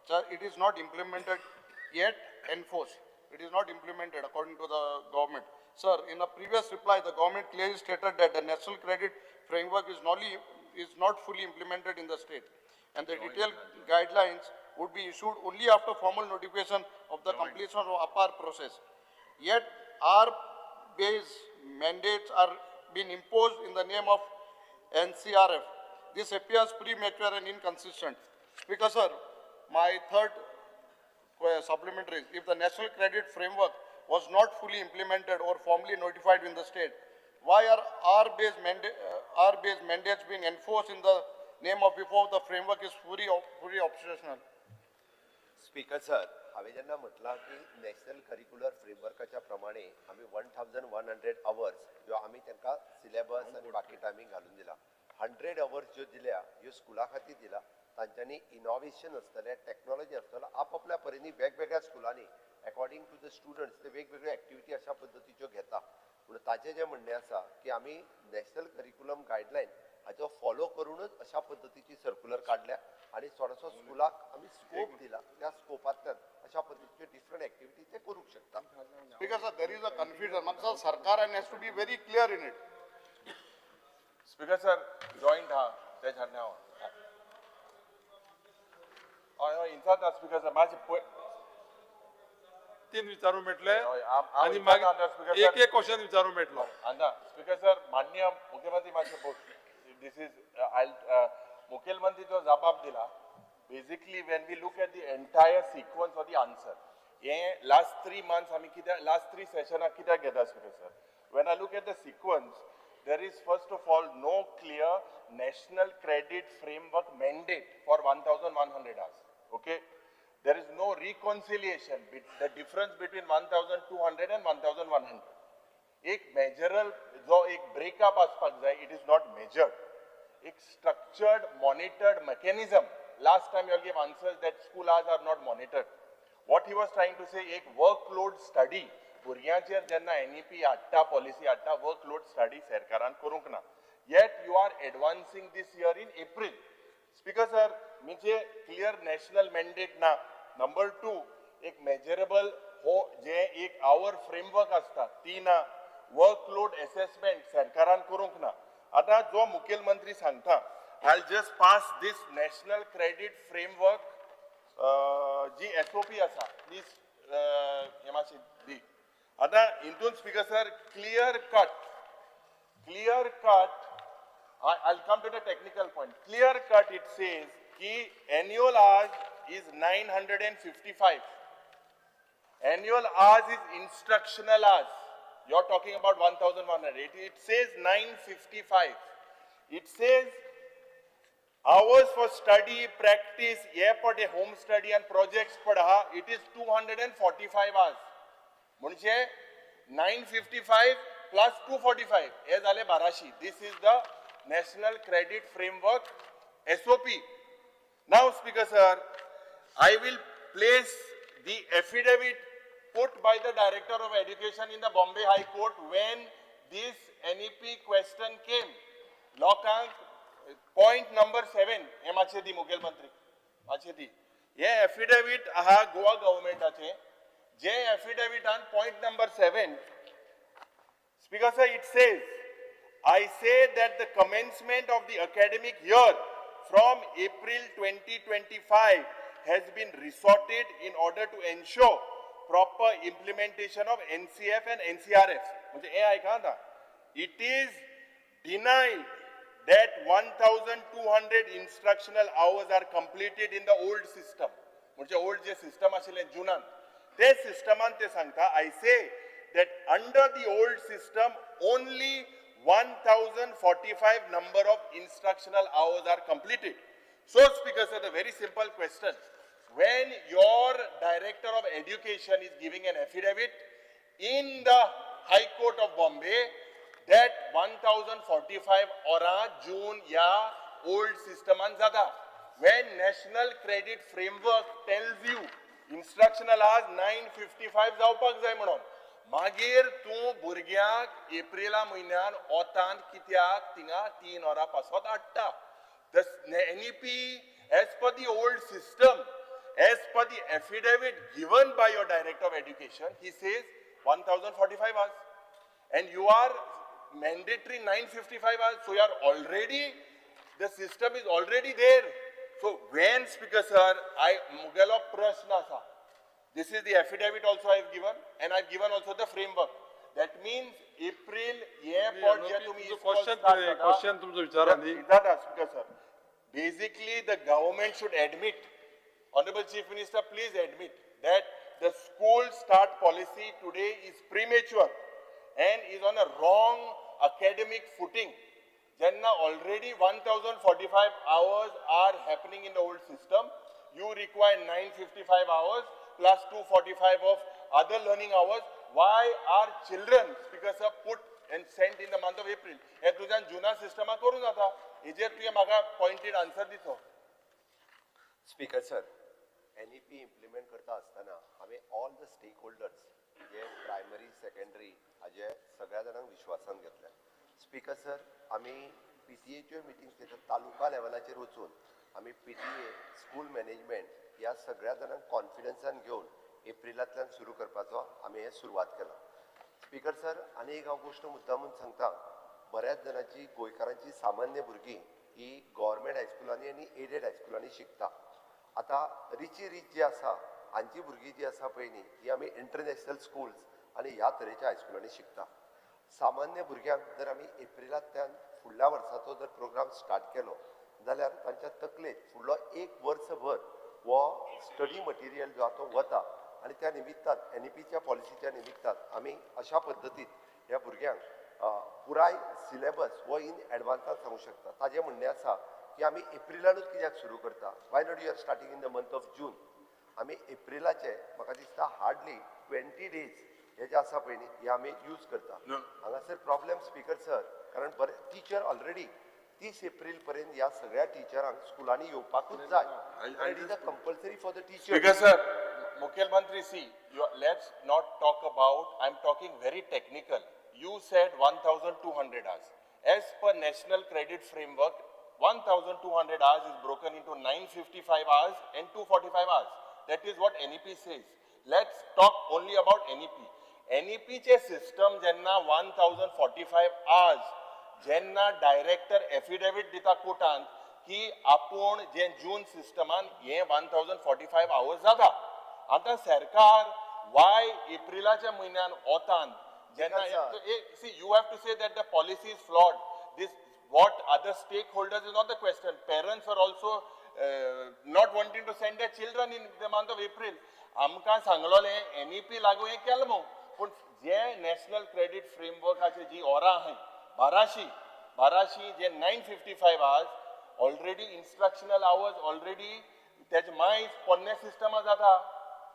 sir, it is not implemented yet enforce. It is not implemented according to the government. Sir, in a previous reply, the government clearly stated that the national credit framework is not fully implemented in the state, and the detailed guidelines would be issued only after formal notification of the completion of APAR process. Yet, R-based mandates are being imposed in the name of NCRF. This appears premature and inconsistent. Speaker sir, my third supplementary is, if the national credit framework was not fully implemented or formally notified in the state, why are R-based mandates being enforced in the name of before the framework is fully operational? Speaker sir, हांवें जेन्ना म्हटलां की नॅशनल करिक्युलर फ्रेमवर्काच्या प्रमाणे आमी 1100 अवर्स ज्यो आमी तांकां सिलेबस आनी बाकी टायमींग घालून दिला, 100 अवर्स ज्यो दिल्या ह्यो स्कुला खातीर दिला, तांच्यांनी इनोवेशन आसतलें, टॅक्नोलॉजी आसतलो, आपआपल्या परीनी वेगवेगळ्या स्कुलांनी अकॉर्डिंग टू the students ते वेगवेगळ्यो एक्टिविटी अशा पद्दतीच्यो घेता. पूण ताचें जें म्हणणें आसा की आमी नॅशनल करिक्युलम गायडलायन हाचो फॉलो करूनच अशा पद्दतीची सर्कुलर काडल्या आनी थोडोसो स्कुलाक आमी स्कोप दिला, त्या स्कोपांतल्यान अशा पद्दतीच्यो डिफरंट एक्टिविटी ते करूंक शकता. Speaker sir, there is a confusion. म्हाका सरकार has to be very clear in it. Speaker sir, joint हा तेच्या नांव हय हय इंचात स्पीकर सर, मातशें तीन विचारूंक मेळटले आनी मागीर एक एक क्वेश्चन विचारूंक मेळटलो. ना स्पीकर सर, माननीय मुख्यमंत्री मातशें this is I मुखेलमंत्री जो जबाब दिला, basically when we look at the entire sequence of the answer, हे लास्ट 3 मंथ्स आमी कित्याक लास्ट 3 सेशनाक कित्याक घेता speaker sir, when I look at the sequence, there is first of all no clear national credit framework mandate for 1100 hours. Okay, there is no reconciliation, the difference between 1200 and 1100. एक मेजरल जो एक ब्रेकअप आसपाक जाय, it is not measured. एक structured monitored mechanism. Last time you give answers that school hours are not monitored. What he was trying to say, एक वर्कलोड स्टडी भुरग्यांचेर जेन्ना एनईपी हाडटा, पॉलिसी हाडटा, वर्कलोड स्टडी सरकारान करूंक ना. Yet you are advancing this year in April. Speaker sir, म्हणजे क्लियर नॅशनल मॅन्डेट ना. नंबर 2, एक मेजरेबल हो जे एक our framework आसता ती ना. वर्कलोड एसेसमेंट सरकारान करूंक ना. आतां जो मुखेलमंत्री सांगता, I just pass this national credit framework G SOP आसा, प्लीज हे मातशें दी. आतां हितून speaker sir, clear cut, clear cut, I'll come to the technical point. Clear cut, it says ki annual hours is 955. Annual hours is instructional hours. You're talking about 1100. It says 955. It says hours for study, practice, ye home study and projects padaha, it is 245 hours. Munche 955 plus 245. Hey jale 1200. This is the National Credit Framework SOP. Now, Speaker sir, I will place the affidavit put by the Director of Education in the Bombay High Court when this NEP question came. Lokank, point number 7, हे मातशें दी मुखेलमंत्री, मातशें दी. हे affidavit आहा गोवा गव्हर्मेंटाचे, जे affidavit point number 7, Speaker sir, it says, I say that the commencement of the academic year from April 2025 has been resorted in order to ensure proper implementation of NCF and NCRF. It is denied that 1200 instructional hours are completed in the old system. Old system junan. Te system te sangta, I say that under the old system only 1045 number of instructional hours are completed. So, Speaker sir, the very simple question. When your Director of Education is giving an affidavit in the High Court of Bombay that 1045 ora June ya old system an jata, when National Credit Framework tells you instructional hours 955 जावपाक जाय म्हणून, मागीर तूं भुरग्यांक एप्रिला म्हयन्यान ओतान कित्याक थिंगा 3 वरां पासत हाडटा? The NEP as per the old system, as per the affidavit given by your Director of Education, he says 1045 hours. And you are mandatory 955 hours. So you are already, the system is already there. So when, Speaker sir, I mugelo prashna asa. This is the affidavit also I have given, and I have given also the framework. That means April, ye pot je tumi question question tumcho vichara nahi. Speaker sir, basically the government should admit, Honorable Chief Minister, please admit that the school start policy today is premature and is on a wrong academic footing. Jenna already 1045 hours are happening in the old system. You require 955 hours plus 245 of other learning hours. Why are children, Speaker sir, put and sent in the month of April? हे तुझ्यान जुना सिस्टमा करू जाता. हेजेर तुवें म्हाका पॉइंटेड आन्सर दिचो. स्पीकर सर, एनईपी इम्प्लिमेंट करता आसतना हांवें ऑल the stake holders जे प्रायमरी सेकंडरी हाजे सगळ्या जाणांक विश्वासान घेतले. स्पीकर सर, आमी पीटीएच्यो मिटिंग्स घेतात तालुका लेवलाचेर वचून आमी पीटीए, स्कूल मॅनेजमेंट ह्या सगळ्या जाणांक कॉन्फिडन्सान घेवन एप्रिलांतल्यान सुरू करपाचो आमी हें सुरवात केला. स्पीकर सर, आनी एक हांव गोश्ट मुद्दामून सांगता, बऱ्याच जाणांची गोंयकारांची सामान्य भुरगीं ही गव्हर्मेंट हायस्कुलांनी आनी एडेड हायस्कुलांनी शिकता. आतां रिची रीच जी आसा हांची भुरगीं जी आसा पळय न्ही, ही आमी इंटरनॅशनल स्कुल्स आनी ह्या तरेच्या हायस्कुलांनी शिकता. सामान्य भुरग्यांक जर आमी एप्रिलांतल्यान फुडल्या वर्साचो जर प्रोग्राम स्टार्ट केलो जाल्यार तांच्या तकलेंत फुडलो एक वर्सभर हो स्टडी मटेरियल जो आसा तो वता आनी त्या निमित्तान एनईपीच्या पॉलिसीच्या निमित्तान आमी अशा पद्दतीन ह्या भुरग्यांक पुराय सिलेबस हो इन एडवान्सान सांगू शकता. ताजें म्हणणें आसा की आमी एप्रिलानूच कित्याक सुरू करता, why not you are starting in the month of June. आमी एप्रिलाचे म्हाका दिसता हार्डली 20 डेज हे जे आसा पळय न्ही हे आमी यूज करता. हांगासर प्रॉब्लेम स्पीकर सर, कारण बरे टिचर ऑलरेडी 30 एप्रिल पर्यंत ह्या सगळ्या टिचरांक स्कुलांनी येवपाकूच जाय. It is a compulsory for the teacher. Speaker sir, मुख्यमंत्री see, let's not talk about, I am talking very technical. You said 1200 hours. As per National Credit Framework, 1200 hours is broken into 955 hours and 245 hours. That is what NEP says. Let's talk only about NEP. NEP che system jenna 1045 hours, jenna director affidavit dita कोर्टान की आपूण जे जून सिस्टमान हे 1045 hours जाता. आता सरकार why एप्रिलाच्या म्हयन्यान ओतान जेन्ना, see, you have to say that the policy is flawed. This what other stakeholders is not the question. Parents are also not wanting to send their children in the month of April. आमकां सांगलोलें NEP लागू हें केलें मू, पूण जे नॅशनल क्रेडीट फ्रेमवर्काचे जी ओरां आहाय बाराशी जे 955 hours already instructional hours already तेजे मायज पोन्ने सिस्टमा जाता.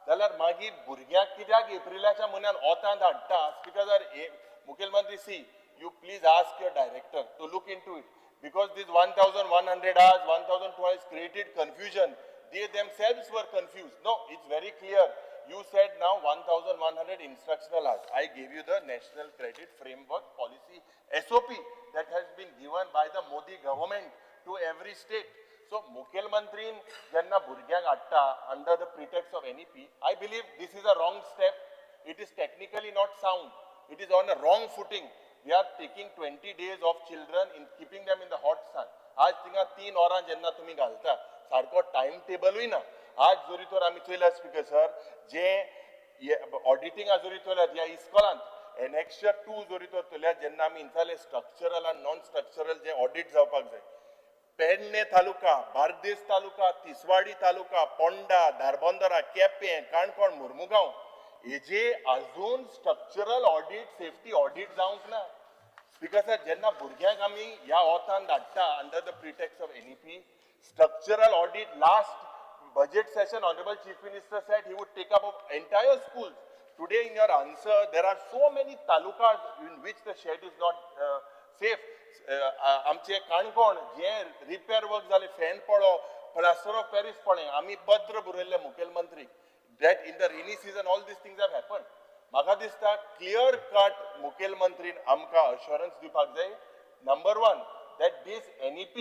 जाल्यार मागीर भुरग्यांक कित्याक एप्रिलाच्या म्हयन्यान ओतांत हाडटा? स्पीकर सर, मुखेलमंत्री see, you please ask your director to look into it, because this 1100 hours, 1200 hours created confusion. They themselves were confused. No, it's very clear. You said now 1100 instructional hours. I gave you the National Credit Framework Policy SOP that has been given by the Modi government to every state. So, मुखेलमंत्रीन जेन्ना भुरग्यांक हाडटा under the pretext of NEP, I believe this is a wrong step. It is technically not sound. It is on a wrong footing. We are taking 20 days of children in keeping them in the hot sun. आज थिंगा 3 वरां जेन्ना तुमी घालता, सारको टायम टेबलूय ना. आज जरी तर आमी चोयला स्पीकर सर, जे ऑडिटींग जरी चोयल्यात ह्या इस्कॉलांत एनेक्शर 2 जरी तर चोयल्यात, जेन्ना आमी इंचाले स्ट्रक्चरल आनी नॉन स्ट्रक्चरल जे ऑडिट जावपाक जाय, पेडणे तालुका, बार्देस तालुका, तिसवाडी तालुका, पोंडा, धारबंदरा, केपें, काणकोण, मुर्मुगांव हेजे अजून स्ट्रक्चरल ऑडिट, सेफ्टी ऑडिट जावंक ना. स्पीकर सर, जेन्ना भुरग्यांक आमी ह्या ओतान धाडटा under the pretext of NEP, structural audit last budget session honourable chief minister said he would take up of entire schools. Today in your answer there are so many talukas in which the shed is not safe. आमचे काणकोण जे रिपेर वर्क जालें, फॅन पडो, प्लास्टर ऑफ पॅरीस पडलें, आमी पत्र बरयल्लें मुखेलमंत्री that in the rainy season all these things have happened. म्हाका दिसता क्लियर कट मुखेलमंत्रीन आमकां अश्योरन्स दिवपाक जाय. Number 1, that this NEP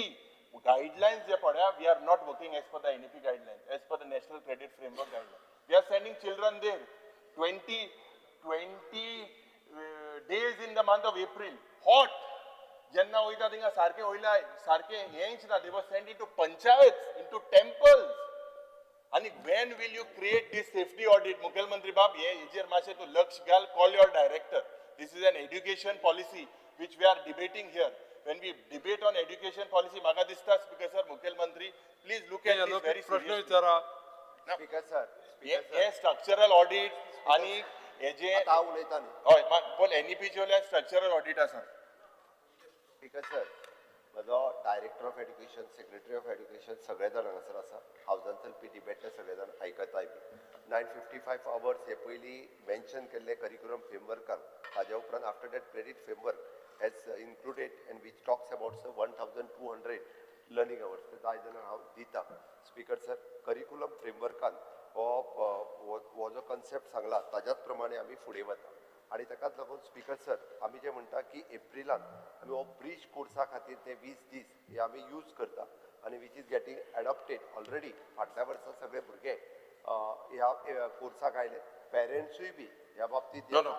guidelines जे पळया, we are not working as per the NEP guidelines, as per the National Credit Framework guidelines. We are sending children there 20 days in the month of April, hot. जेन्ना वयता थिंगा सारकें वयला, सारकें हेंच ना. They were send into panchayat, into temples. आनी when will you create this safety audit? मुखेलमंत्री बाब, हे हेजेर मातशें तूं लक्ष घाल. Call your director. This is an education policy which we are debating here. When we debate on education policy, म्हाका दिसता स्पीकर सर, मुखेलमंत्री please look at this very प्रश्न सिरियसली. विचारा. स्पीकर सर, हे स्ट्रक्चरल ऑडिट आनी हेजे हांव उलयता न्ही. हय, पूण एनईपीचे वयल्यान स्ट्रक्चरल ऑडिट आसा. स्पीकर सर, म्हजो director of education, secretary of education सगळे जाण हांगासर आसा. हावजान चलपी डिबेट ते सगळे जाण आयकताय बी. 955 आवर्स हे पयलीं मेन्शन केल्ले करिक्युलम फ्रेमवर्कान, ताज्या उपरांत after that credit framework has included and which talks about 1200 learning hours. ते जाय जाल्यार हांव दिता. स्पीकर सर, करिक्युलम फ्रेमवर्कान हो जो कन्सेप्ट सांगला ताज्याच प्रमाणे आमी फुडें वता. आनी ताकाच लागून स्पीकर सर, आमी जे म्हणटा की एप्रिलान आमी हो ब्रीज कोर्सा खातीर ते 20 दीस हे आमी यूज करता आनी which is getting adopted already. फाटल्या वर्सा सगळे भुरगे ह्या कोर्साक आयले, पेरंट्सूय बी ह्या बाबतीत No, no.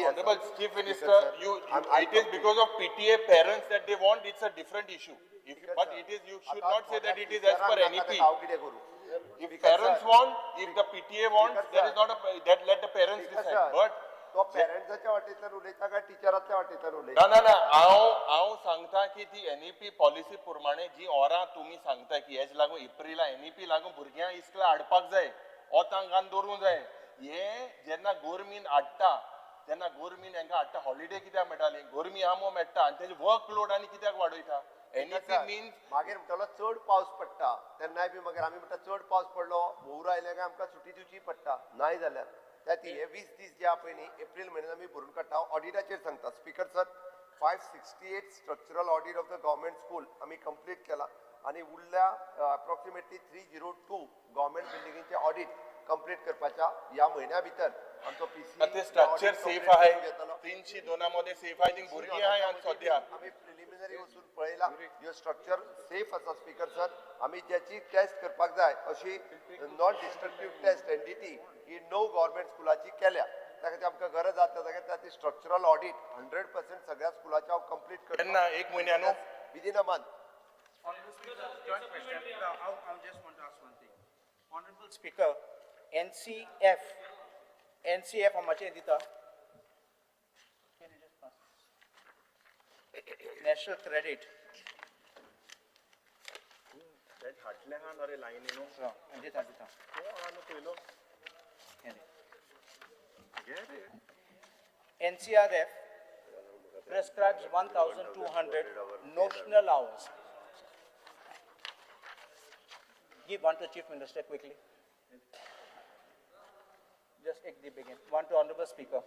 Honorable Chief Minister, you, it is because of PTA parents that they want, it's a different issue. If, but it is, you should not say that it is as per NEP. हांव कितें करूं? If parents want, if the PTA wants, there is not a, that let the parents decide. But तो पेरंट्साच्या वाटेंतल्यान उलयता काय टिचरांतल्या वाटेंतल्यान उलयता? ना ना ना, हांव सांगता की ती एनईपी पॉलिसी प्रमाणे जी ओरां तुमी सांगता की हेज लागून एप्रिला एनईपी लागून भुरग्यांक इस्कला हाडपाक जाय, ओतांक घालून दवरूंक जाय. हे जेन्ना गोरमीन हाडटा तेन्ना गोरमीन हेंकां हाडटा, हॉलिडे कित्याक मेळटाली? गोरमी आमो मेळटा आनी तेजे वर्क लोड आनी कित्याक वाडयता? एनईपी मीन्स मागीर म्हणटलो चड पावस पडटा तेन्नाय बी मागीर आमी म्हणटा चड पावस पडलो हुंवर आयले काय आमकां सुटी दिवची पडटा, नाय जाल्यार त्या ती हे 20 दीस जे आहा पळय न्ही एप्रील म्हयन्यान आमी भरून काडटा. हांव ऑडिटाचेर सांगता speaker sir, 568 structural audit of the government school आमी कंप्लीट केला आनी उरल्या अप्रॉक्सिमेटली 302 गव्हर्मेंट बिल्डिंगेचे ऑडिट कंप्लीट करपाच्या ह्या म्हयन्या भितर आमचो पीसी ते स्ट्रक्चर सेफ आहे, 302 मध्ये सेफ आहे, ती भुरगीं आहे आनी सद्या आमी प्रिलिमिनरी वचून पळयला ह्यो स्ट्रक्चर सेफ आसा स्पीकर सर. आमी ज्याची टेस्ट करपाक जाय अशी नॉन डिस्ट्रक्टीव टेस्ट एनडीटी ही 9 गव्हर्मेंट स्कुलाची केल्या, त्या खातीर आमकां गरज आसा त्या जाग्यार ती स्ट्रक्चरल ऑडिट 100% सगळ्या स्कुलाचे हांव कंप्लीट करता. केन्ना? एक म्हयन्यान within a month. Honorable Speaker, joint question. I just want to ask one thing. Honorable Speaker, NCF, NCF amache dita. Can you just pass? National Credit. That हाटले हा नरे लाईन नो. Dita dita. तो आनो पयलो. NCRF prescribes 1,200 notional hours. Give one to Chief Minister quickly. Just take the begin. One to Honorable Speaker.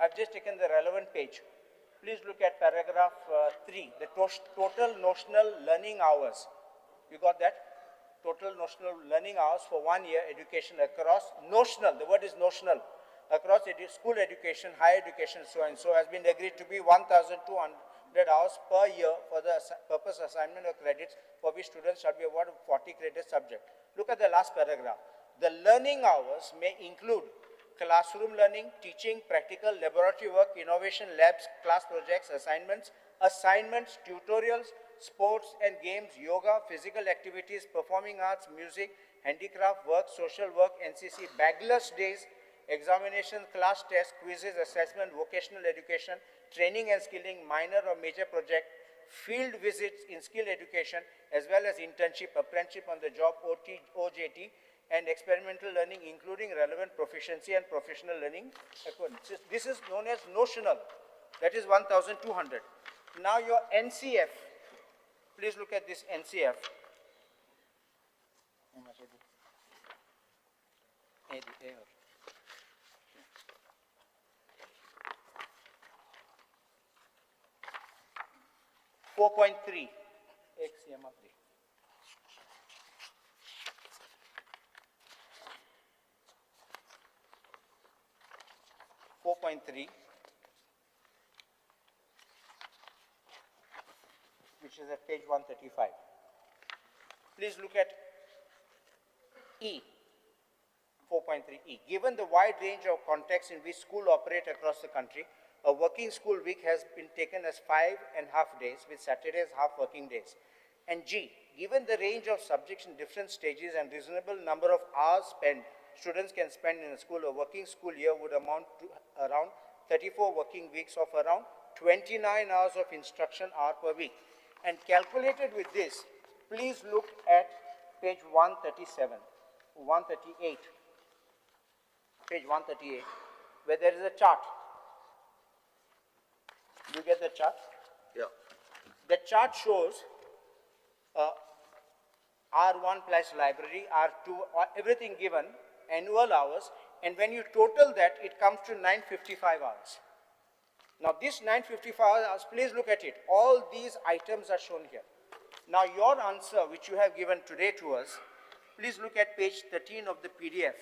I've just taken the relevant page. Please look at paragraph 3, the total notional learning hours. You got that? Total notional learning hours for 1 year education across notional, the word is notional, across school education, higher education, so and so has been agreed to be 1,200 hours per year for the purpose assignment of credits for which students shall be awarded 40 credit subject. Look at the last paragraph. The learning hours may include classroom learning, teaching, practical, laboratory work, innovation labs, class projects, assignments, tutorials, sports and games, yoga, physical activities, performing arts, music, handicraft work, social work, NCC, bagless days, examination, class tests, quizzes, assessment, vocational education, training and skilling, minor or major project, field visits in skill education, as well as internship, apprenticeship on the job, OT, OJT, and experimental learning, including relevant proficiency and professional learning. This is known as notional. That is 1,200. Now your NCF, please look at this NCF. .3 XMR3. .3, which is at page 135. Please look at E, 4.3E. Given the wide range of contexts in which schools operate across the country, a working school week has been taken as 5.5 days, with Saturdays half working days. And G, given the range of subjects in different stages and reasonable number of hours spent, students can spend in a school, a working school year would amount to around 34 working weeks of around 29 hours of instruction hour per week. And calculated with this, please look at page 137, 138, page 138, where there is a chart. You get the chart? Yeah. The chart shows R1 plus library, R2, everything given, annual hours, and when you total that, it comes to 955 hours. Now this 955 hours, please look at it. All these items are shown here. Now your answer, which you have given today to us, please look at page 13 of the PDF.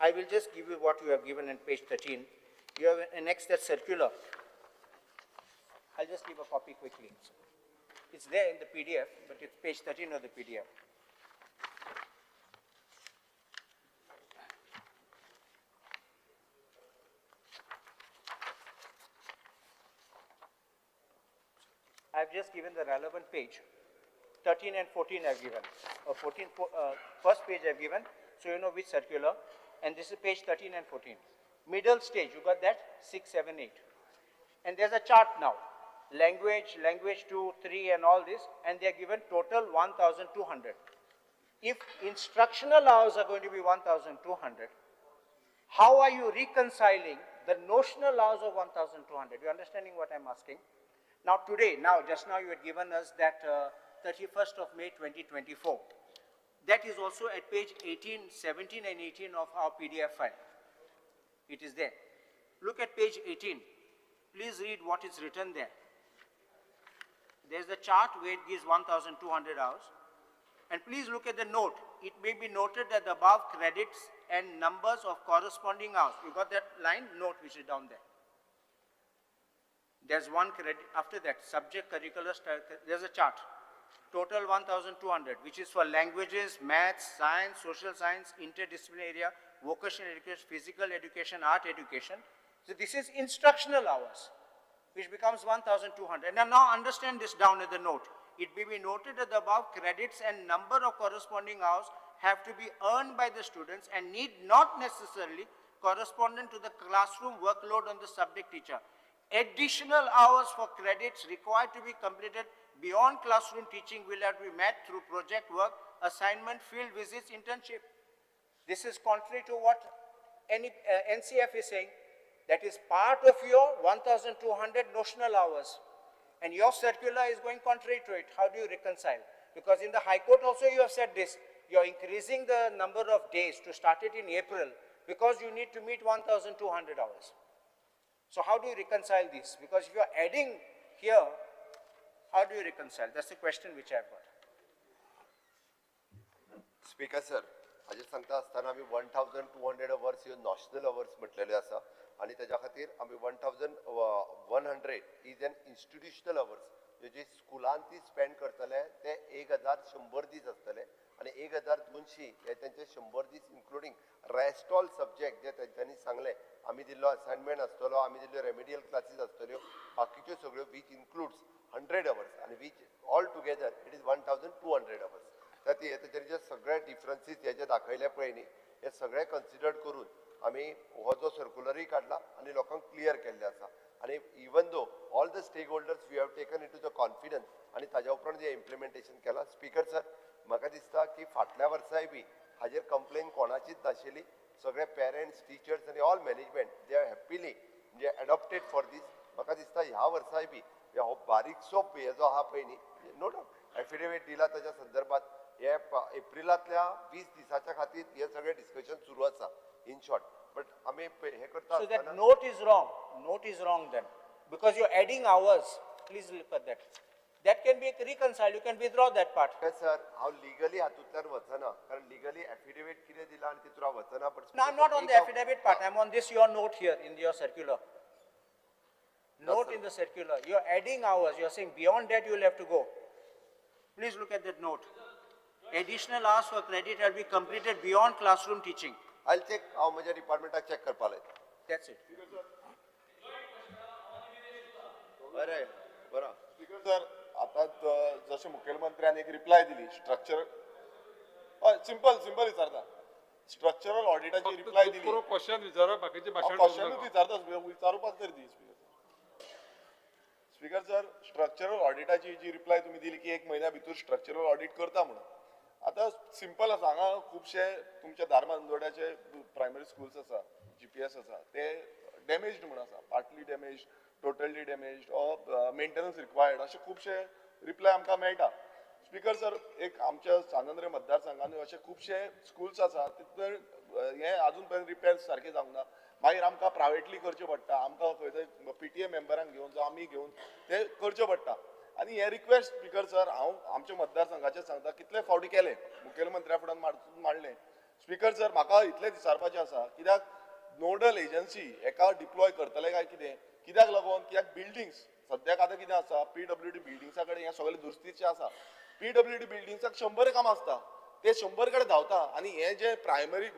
I will just give you what you have given in page 13. You have annexed that circular. I'll just give a copy quickly. It's there in the PDF, but it's page 13 of the PDF. I've just given the relevant page. 13 and 14 I've given. 14, first page I've given, so you know which circular. And this is page 13 and 14. Middle stage, you got that? 6, 7, 8. And there's a chart now. Language, language 2, 3, and all this, and they are given total 1,200. If instructional hours are going to be 1,200, how are you reconciling The notional hours of 1,200. You understanding what I'm asking? Now today, now just now you had given us that 31st of May 2024. That is also at page 18, 17 and 18 of our PDF file. It is there. Look at page 18. Please read what is written there. There's the chart where it gives 1,200 hours. And please look at the note. It may be noted that the above credits and numbers of corresponding hours. You got that line? Note which is down there. There's one credit after that, subject curricular, there's a chart. Total 1,200, which is for languages, maths, science, social science, interdisciplinary area, vocational education, physical education, art education. So this is instructional hours, which becomes 1,200. And now understand this down at the note. It may be noted that the above credits and number of corresponding hours have to be earned by the students and need not necessarily correspond to the classroom workload on the subject teacher. Additional hours for credits required to be completed beyond classroom teaching will have to be met through project work, assignment, field visits, internship. This is contrary to what NCF is saying. That is part of your 1,200 notional hours. And your circular is going contrary to it. How do you reconcile? Because in the High Court also you have said this. You are increasing the number of days to start it in April because you need to meet 1,200 hours. So how do you reconcile this? Because if you are adding here, how do you reconcile? That's the question which I have got. Speaker sir, हाजेर सांगता आसतना आमी 1,200 hours ह्यो नॉशनल अवर्स म्हटलेले आसा आनी तेज्या खातीर आमी 1,100 is an institutional hours जे स्कुलान ती स्पेंड करतले ते 1,100 दीस आसतले आनी 1,200 हे तेंचे 100 दीस इन्क्लुडींग रेस्ट ऑल सब्जेक्ट जे तेंच्यांनी सांगले आमी दिल्लो असायनमेंट आसतलो, आमी दिल्ल्यो रेमेडियल क्लासीस आसतल्यो, बाकीच्यो सगळ्यो which includes 100 hours आनी which all together it is 1,200 hours. तर तेजेर जे सगळे डिफरन्सीस हे जे दाखयले पळय न्ही हे सगळे कन्सिडर करून आमी हो जो सर्कुलरूय काडला आनी लोकांक क्लियर केल्लें आसा. आनी even though all the stakeholders we have taken into the confidence आनी ताज्या उपरांत जें इम्प्लिमेंटेशन केलां. स्पीकर सर, म्हाका दिसता की फाटल्या वर्साय बी हाजेर कंप्लेन कोणाचीच नाशिल्ली. सगळे पेरंट्स, टिचर्स आनी all management they are happily म्हणजे एडॉप्टेड फॉर दीस. म्हाका दिसता ह्या वर्साय बी हो बारीकसो हे जो आहा पळय न्ही, नो डावट एफिडेवीट दिला ताच्या संदर्भात हे एप्रिलांतल्या 20 दिसाच्या खातीर हे सगळे डिस्कशन सुरू आसा इन शॉर्ट. बट आमी हे करता. So that note is wrong. Note is wrong then, because you are adding hours. Please look at that. That can be reconciled. You can withdraw that part. Sir, हांव लिगली हातूंतल्यान वचना कारण लिगली एफिडेवीट कितें दिलां आनी तितून हांव वचना. No, I am not on the affidavit part. I am on this your note here in your circular. Note in the circular. You are adding hours. You are saying beyond that you will have to go. Please look at that note. Additional hours for credit will be completed beyond classroom teaching. I'll check. हांव म्हज्या डिपार्टमेंटाक चॅक करपा लायता. That's it. बरें बरो. स्पीकर सर, आतां जशें मुखेलमंत्र्यान एक रिप्लाय दिली स्ट्रक्चरल, हय सिंपल सिंपल विचारता, स्ट्रक्चरल ऑडिटाची रिप्लाय दिली. क्वेश्चन विचारा, बाकीचे भाशण क्वेश्चनूच विचारता, विचारुपाक तरी दी. स्पीकर सर, स्ट्रक्चरल ऑडिटाची जी रिप्लाय तुमी दिली की एक म्हयन्या भितर स्ट्रक्चरल ऑडिट करता म्हणून, आतां सिंपल आसा. हांगा खुबशे तुमच्या धारबांदोड्याचे प्रायमरी स्कुल्स आसा, GPS आसा, ते डॅमेज्ड म्हूण आसा, partly damaged, totally damaged or maintenance required अशे खुबशे रिप्लाय आमकां मेळटा. स्पीकर सर, एक आमच्या सांत मतदारसंघान अशे खुबशे स्कुल्स आसा तितून हे आजून पर्यंत रिपेर सारके जावंक ना. मागीर आमकां प्रायवेटली करचें पडटा, आमकां खंय तरी PTA मेंबरांक घेवन जावं आमी घेवन ते करचें पडटा. आनी हे रिक्वेस्ट स्पीकर सर हांव आमच्या मतदारसंघाचेर सांगता, कितले फावटी केले मुखेलमंत्र्या फुड्यान मांडलें. स्पीकर सर, म्हाका इतलें विचारपाचें आसा, कित्याक नोडल एजन्सी एका डिप्लॉय करतले काय कितें, कित्याक लागून कित्याक बिल्डिंग्स सद्याक आतां कितें आसा, PWD बिल्डिंग्सा कडेन हें सगळें दुरुस्तीचें आसा. PWD बिल्डिंग्साक 100 कामां आसता, ते 100 कडेन धांवता आनी हे जे प्रायमरी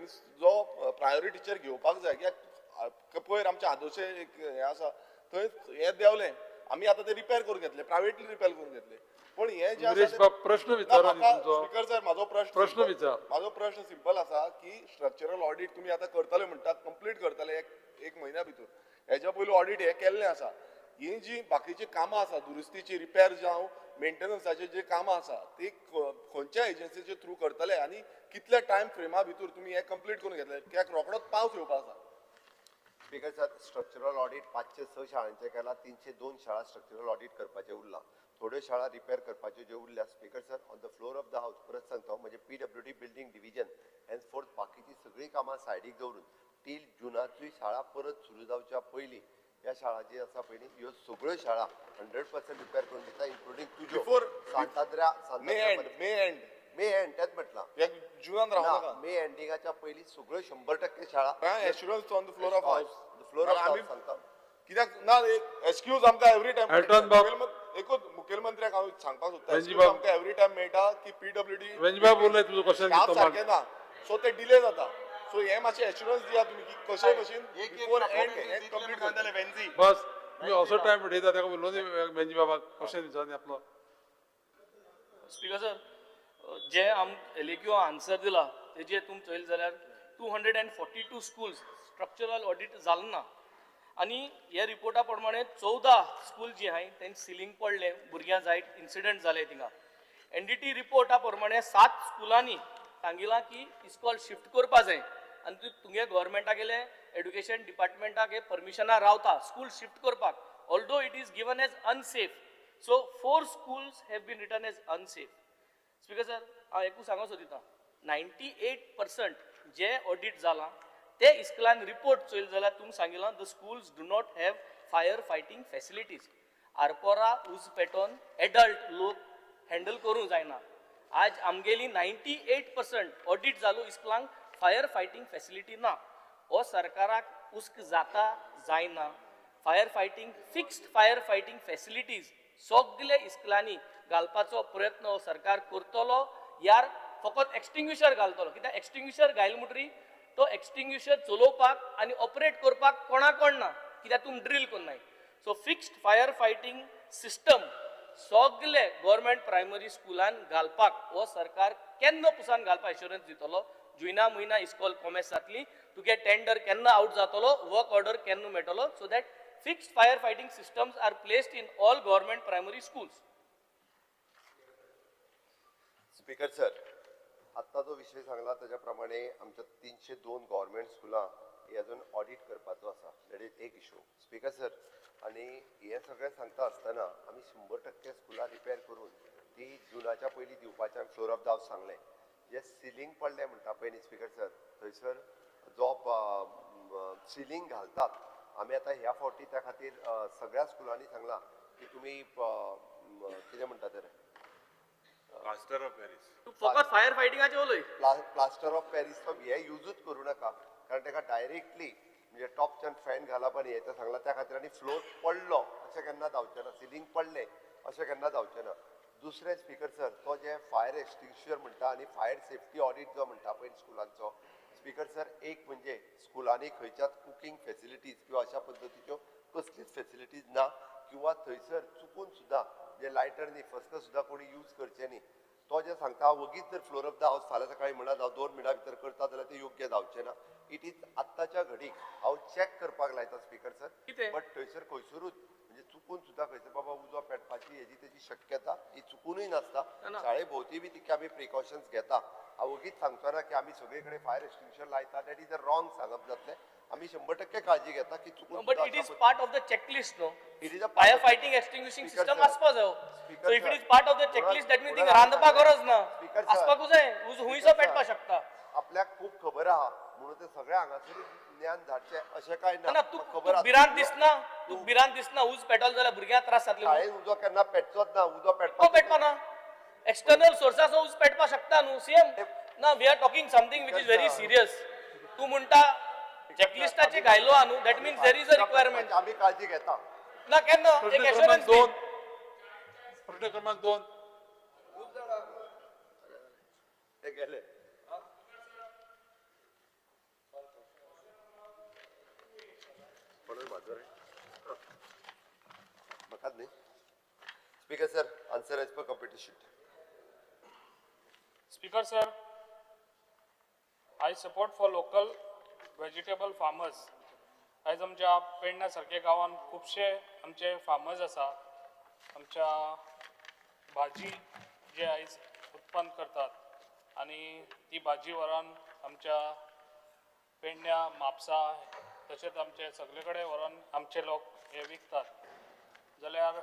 जो प्रायोरिटीचेर घेवपाक जाय, कित्याक पयर आमच्या आदोशे एक हें आसा थंय हें देंवलें, आमी आतां ते रिपेर करून घेतले, प्रायवेटली रिपेर करून घेतले. पण हे जे प्रश्न विचारा स्पीकर सर, म्हाजो प्रश्न विचार, म्हाजो प्रश्न सिंपल आसा की स्ट्रक्चरल ऑडिट तुमी आतां करतले म्हणटा, कंप्लीट करतले एक म्हयन्या भितर, हेज्या पयलू ऑडिट हें केल्लें आसा. ही जी बाकीची कामां आसा दुरुस्तीची, रिपेर जावं मेंटेनन्साची जी कामां आसा ती खंयच्या एजन्सीचे थ्रू करतले आनी कितल्या टायम फ्रेमा भितर तुमी हें कंप्लीट करून घेतले, कित्याक रोखडोच पावस येवपा आसा. स्पीकर सर, स्ट्रक्चरल ऑडिट 506 शाळांचें केला, 302 शाळा स्ट्रक्चरल ऑडिट करपाचें उरलां, थोड्यो शाळा रिपेर करपाच्यो ज्यो उरल्या. Speaker sir, on the floor of the house परत सांगता, म्हणजे PWD building division henceforth बाकीची सगळीं कामां सायडीक दवरून तील जुनाची शाळा परत सुरू जावच्या पयलीं ह्या शाळा जी आसा पयलीं ह्यो सगळ्यो शाळा 100% रिपेर करून दिता, इन्क्लुडींग तुज्यो सांताद्र्या. मे एंड तेच म्हटलां, जुनान रावनाका, मे एंडिंगाच्या पयलीं सगळ्यो 100% शाळा. Assurance on the floor of house, floor of house सांगता कित्याक ना एक्सक्यूज आमकां एवरी टायम. एकूच मुखेलमंत्र्याक हांव सांगपाक सोदता, आमकां एवरी टायम मेळटा की पीडब्ल्यूडी सारकें ना, सो ते डिले जाता. सो हे मातशें एश्युरन्स दिया तुमी की कशे भशेन बिफोर एंड कंप्लीट करतले. वेन्जी बस तुमी असो टायम उडयता ताका उलोवनी वेन्जी बाबाक क्वेश्चन विचारनी आपलो. स्पीकर सर, जे आम एलएक्यू आन्सर दिला तेजे तुमी चोयले जाल्यार 242 स्कूल्स स्ट्रक्चरल ऑडिट जालें ना आनी ह्या रिपोर्टा प्रमाणे 14 स्कूल जी आहाय तेंचे सिलींग पडलें, भुरग्यां जायत इन्सिडंट जाले थिंगा. एनडीटी रिपोर्टा प्रमाणे 7 स्कुलांनी सांगिलां की इस्कॉल शिफ्ट करपा जाय आनी तुगे गव्हर्मेंटा गेले एड्युकेशन डिपार्टमेंटाक परमिशनां रावता स्कूल शिफ्ट करपाक, although it is given as unsafe. So 4 schools have been written as unsafe. Speaker sir, हांव एकूच सांगूंक सोदिता, 98% जे ऑडिट जालां ते इस्कलान रिपोर्ट चोयले जाल्यार तुमी सांगिलां the schools do not have fire fighting facilities. Arpora उज पेटोवन एडल्ट लोक हँडल करूंक जायना. आज आमगेली 98% ऑडिट जालो इस्कलांक फायर फायटींग फॅसिलिटी ना. हो सरकाराक उस्क जाता जायना. Fire fighting, fixed fire fighting facilities सगळे इस्कलांनी घालपाचो प्रयत्न हो सरकार करतलो. यार फकत एक्सटिंग्विशर घालतलो, कित्याक एक्सटिंग्विशर घायल म्हणटरी तो एक्सटिंग्विशर चलोवपाक आनी ऑपरेट करपाक कोणाक कोण ना, कित्याक तुमी ड्रील करनाय. So fixed fire fighting system सगळे गव्हर्मेंट प्रायमरी स्कुलान घालपाक हो सरकार केन्ना पुसान घालपाक एश्युरन्स दितलो. जुना म्हयना इस्कॉल कॉमेस जातली, तुगे टेंडर केन्ना आवट जातलो, वर्क ऑर्डर केन्ना मेळटलो, so that fixed fire fighting systems are placed in all government primary schools. Speaker sir, आत्ता जो विशय सांगला ताज्या प्रमाणे आमच्या 302 गव्हर्मेंट स्कुलां ही अजून ऑडिट करपाचो आसा, that is एक इशू. स्पीकर सर, आनी हें सगळें सांगता आसतना आमी 100% स्कुलां रिपेर करून ती जुनाच्या पयलीं दिवपाचें आमी फ्लोर ऑफ the house सांगलें. जे सिलींग पडलें म्हणटा पळय न्ही स्पीकर सर, थंयसर जो सिलींग घालतात आमी आतां ह्या फावटी त्या खातीर सगळ्या स्कुलांनी सांगलां की तुमी कितें म्हणटा ते प्लास्टर ऑफ पॅरीस, फकत फायर फायटिंगाचे उलय, प्लास्टर ऑफ पॅरीस तो हे युजूच करूं नाका, कारण ताका डायरेक्टली म्हणजे टॉपच्यान फॅन घालप आनी हें सांगलां त्या खातीर. आनी फ्लोर पडलो अशें केन्ना जावचें ना, सिलींग पडलें अशें केन्ना जावचें ना. दुसरें स्पीकर सर, तो जे फायर एक्सटिंग्विशर म्हणटा आनी फायर सेफ्टी ऑडिट जो म्हणटा पळय स्कुलांचो, स्पीकर सर, एक म्हणजे स्कुलांनी खंयच्याच कुकींग फेसिलिटीज किंवा अशा पद्दतीच्यो कसलीच फेसिलिटीज ना, किंवा थंयसर चुकून सुद्दां जे लायटर न्ही फस्क सुद्दां कोणी यूज करचें न्ही. तो जे सांगता वगीच जर फ्लोर ऑफ the house फाल्यां सकाळी म्हणत हांव 2 मिनटां भितर करता जाल्यार तें योग्य जावचें ना. It is आत्ताच्या घडीक हांव चॅक करपाक लायता स्पीकर सर, बट थंयसर खंयसरूच म्हणजे चुकून सुद्दां खंयसर बाबा उजो पेटपाची हेजी तेजी शक्यता ही चुकूनय नासता. शाळे भोंवती बी तितके आमी प्रिकॉशन्स घेता. हांव वगीच सांगचो ना की आमी सगळे कडेन फायर एक्सटिंग्विशर लायता, that is a wrong सांगप जातलें. आमी 100% काळजी घेता की चुकून. But it is part of the checklist no, it is a fire fighting extinguishing system आसपा जाय. So if it is part of the checklist that mean थिंगा रांदपा गरज ना, आसपाकूच जाय, उजो हुंयसो पेटपा शकता. आपल्याक खूब खबर आहा म्हणून ते सगळे हांगासर ज्ञान धाडचें अशें कांय ना. तुका भिरांत दिसना, तुका भिरांत दिसना उज पेटलो जाल्यार भुरग्यांक त्रास जातले. शाळेन उजो केन्ना पेटचोच ना, उजो पेटपा पेटपा ना, एक्सटर्नल सोर्साचो उज पेटपा शकता न्हू सीएम ना. We are talking something which is very serious. तूं म्हणटा चेकलिस्टाचे घायलो आहा न्हू, that means there is a requirement. आमी काळजी घेता ना केन्ना एक एश्युरन्स. प्रश्न क्रमांक 2 गेले. म्हाकाच न्ही Speaker sir, answer as per computer sheet. Speaker sir, I support for local vegetable farmers. आयज आमच्या पेडण्या सारक्या गांवांत खुबशे आमचे फार्मर्स आसा, आमच्या भाजी जे आयज उत्पन्न करतात आनी ती भाजी व्हरून आमच्या पेडण्या, म्हापसा तशेंच आमचे सगळे कडेन व्हरोन आमचे लोक हे विकतात. जाल्यार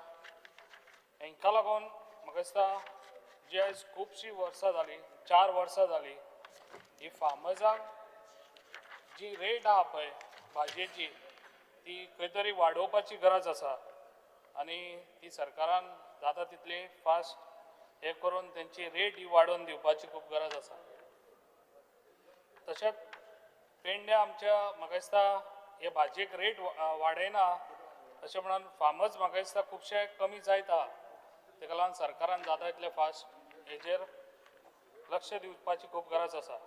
हांकां लागून म्हाका दिसता जी आयज खुबशीं वर्सां जालीं, 4 वर्सां जालीं, ही फार्मर्सांक जी रेट आहा पळय भाजयेची ती खंय तरी वाडोवपाची गरज आसा आनी ती सरकारान जाता तितली फास्ट हे करून तेंची रेट ही वाडोवन दिवपाची खूब गरज आसा. तशेंच पेडण्या आमच्या म्हाका दिसता हे भाजयेक रेट वाडयना अशें म्हणून फार्मर्स म्हाका दिसता खुबशे कमी जायत आहा. तेका लागून सरकारान जाता तितले फास्ट हेजेर लक्ष दिवपाची खूब गरज आसा.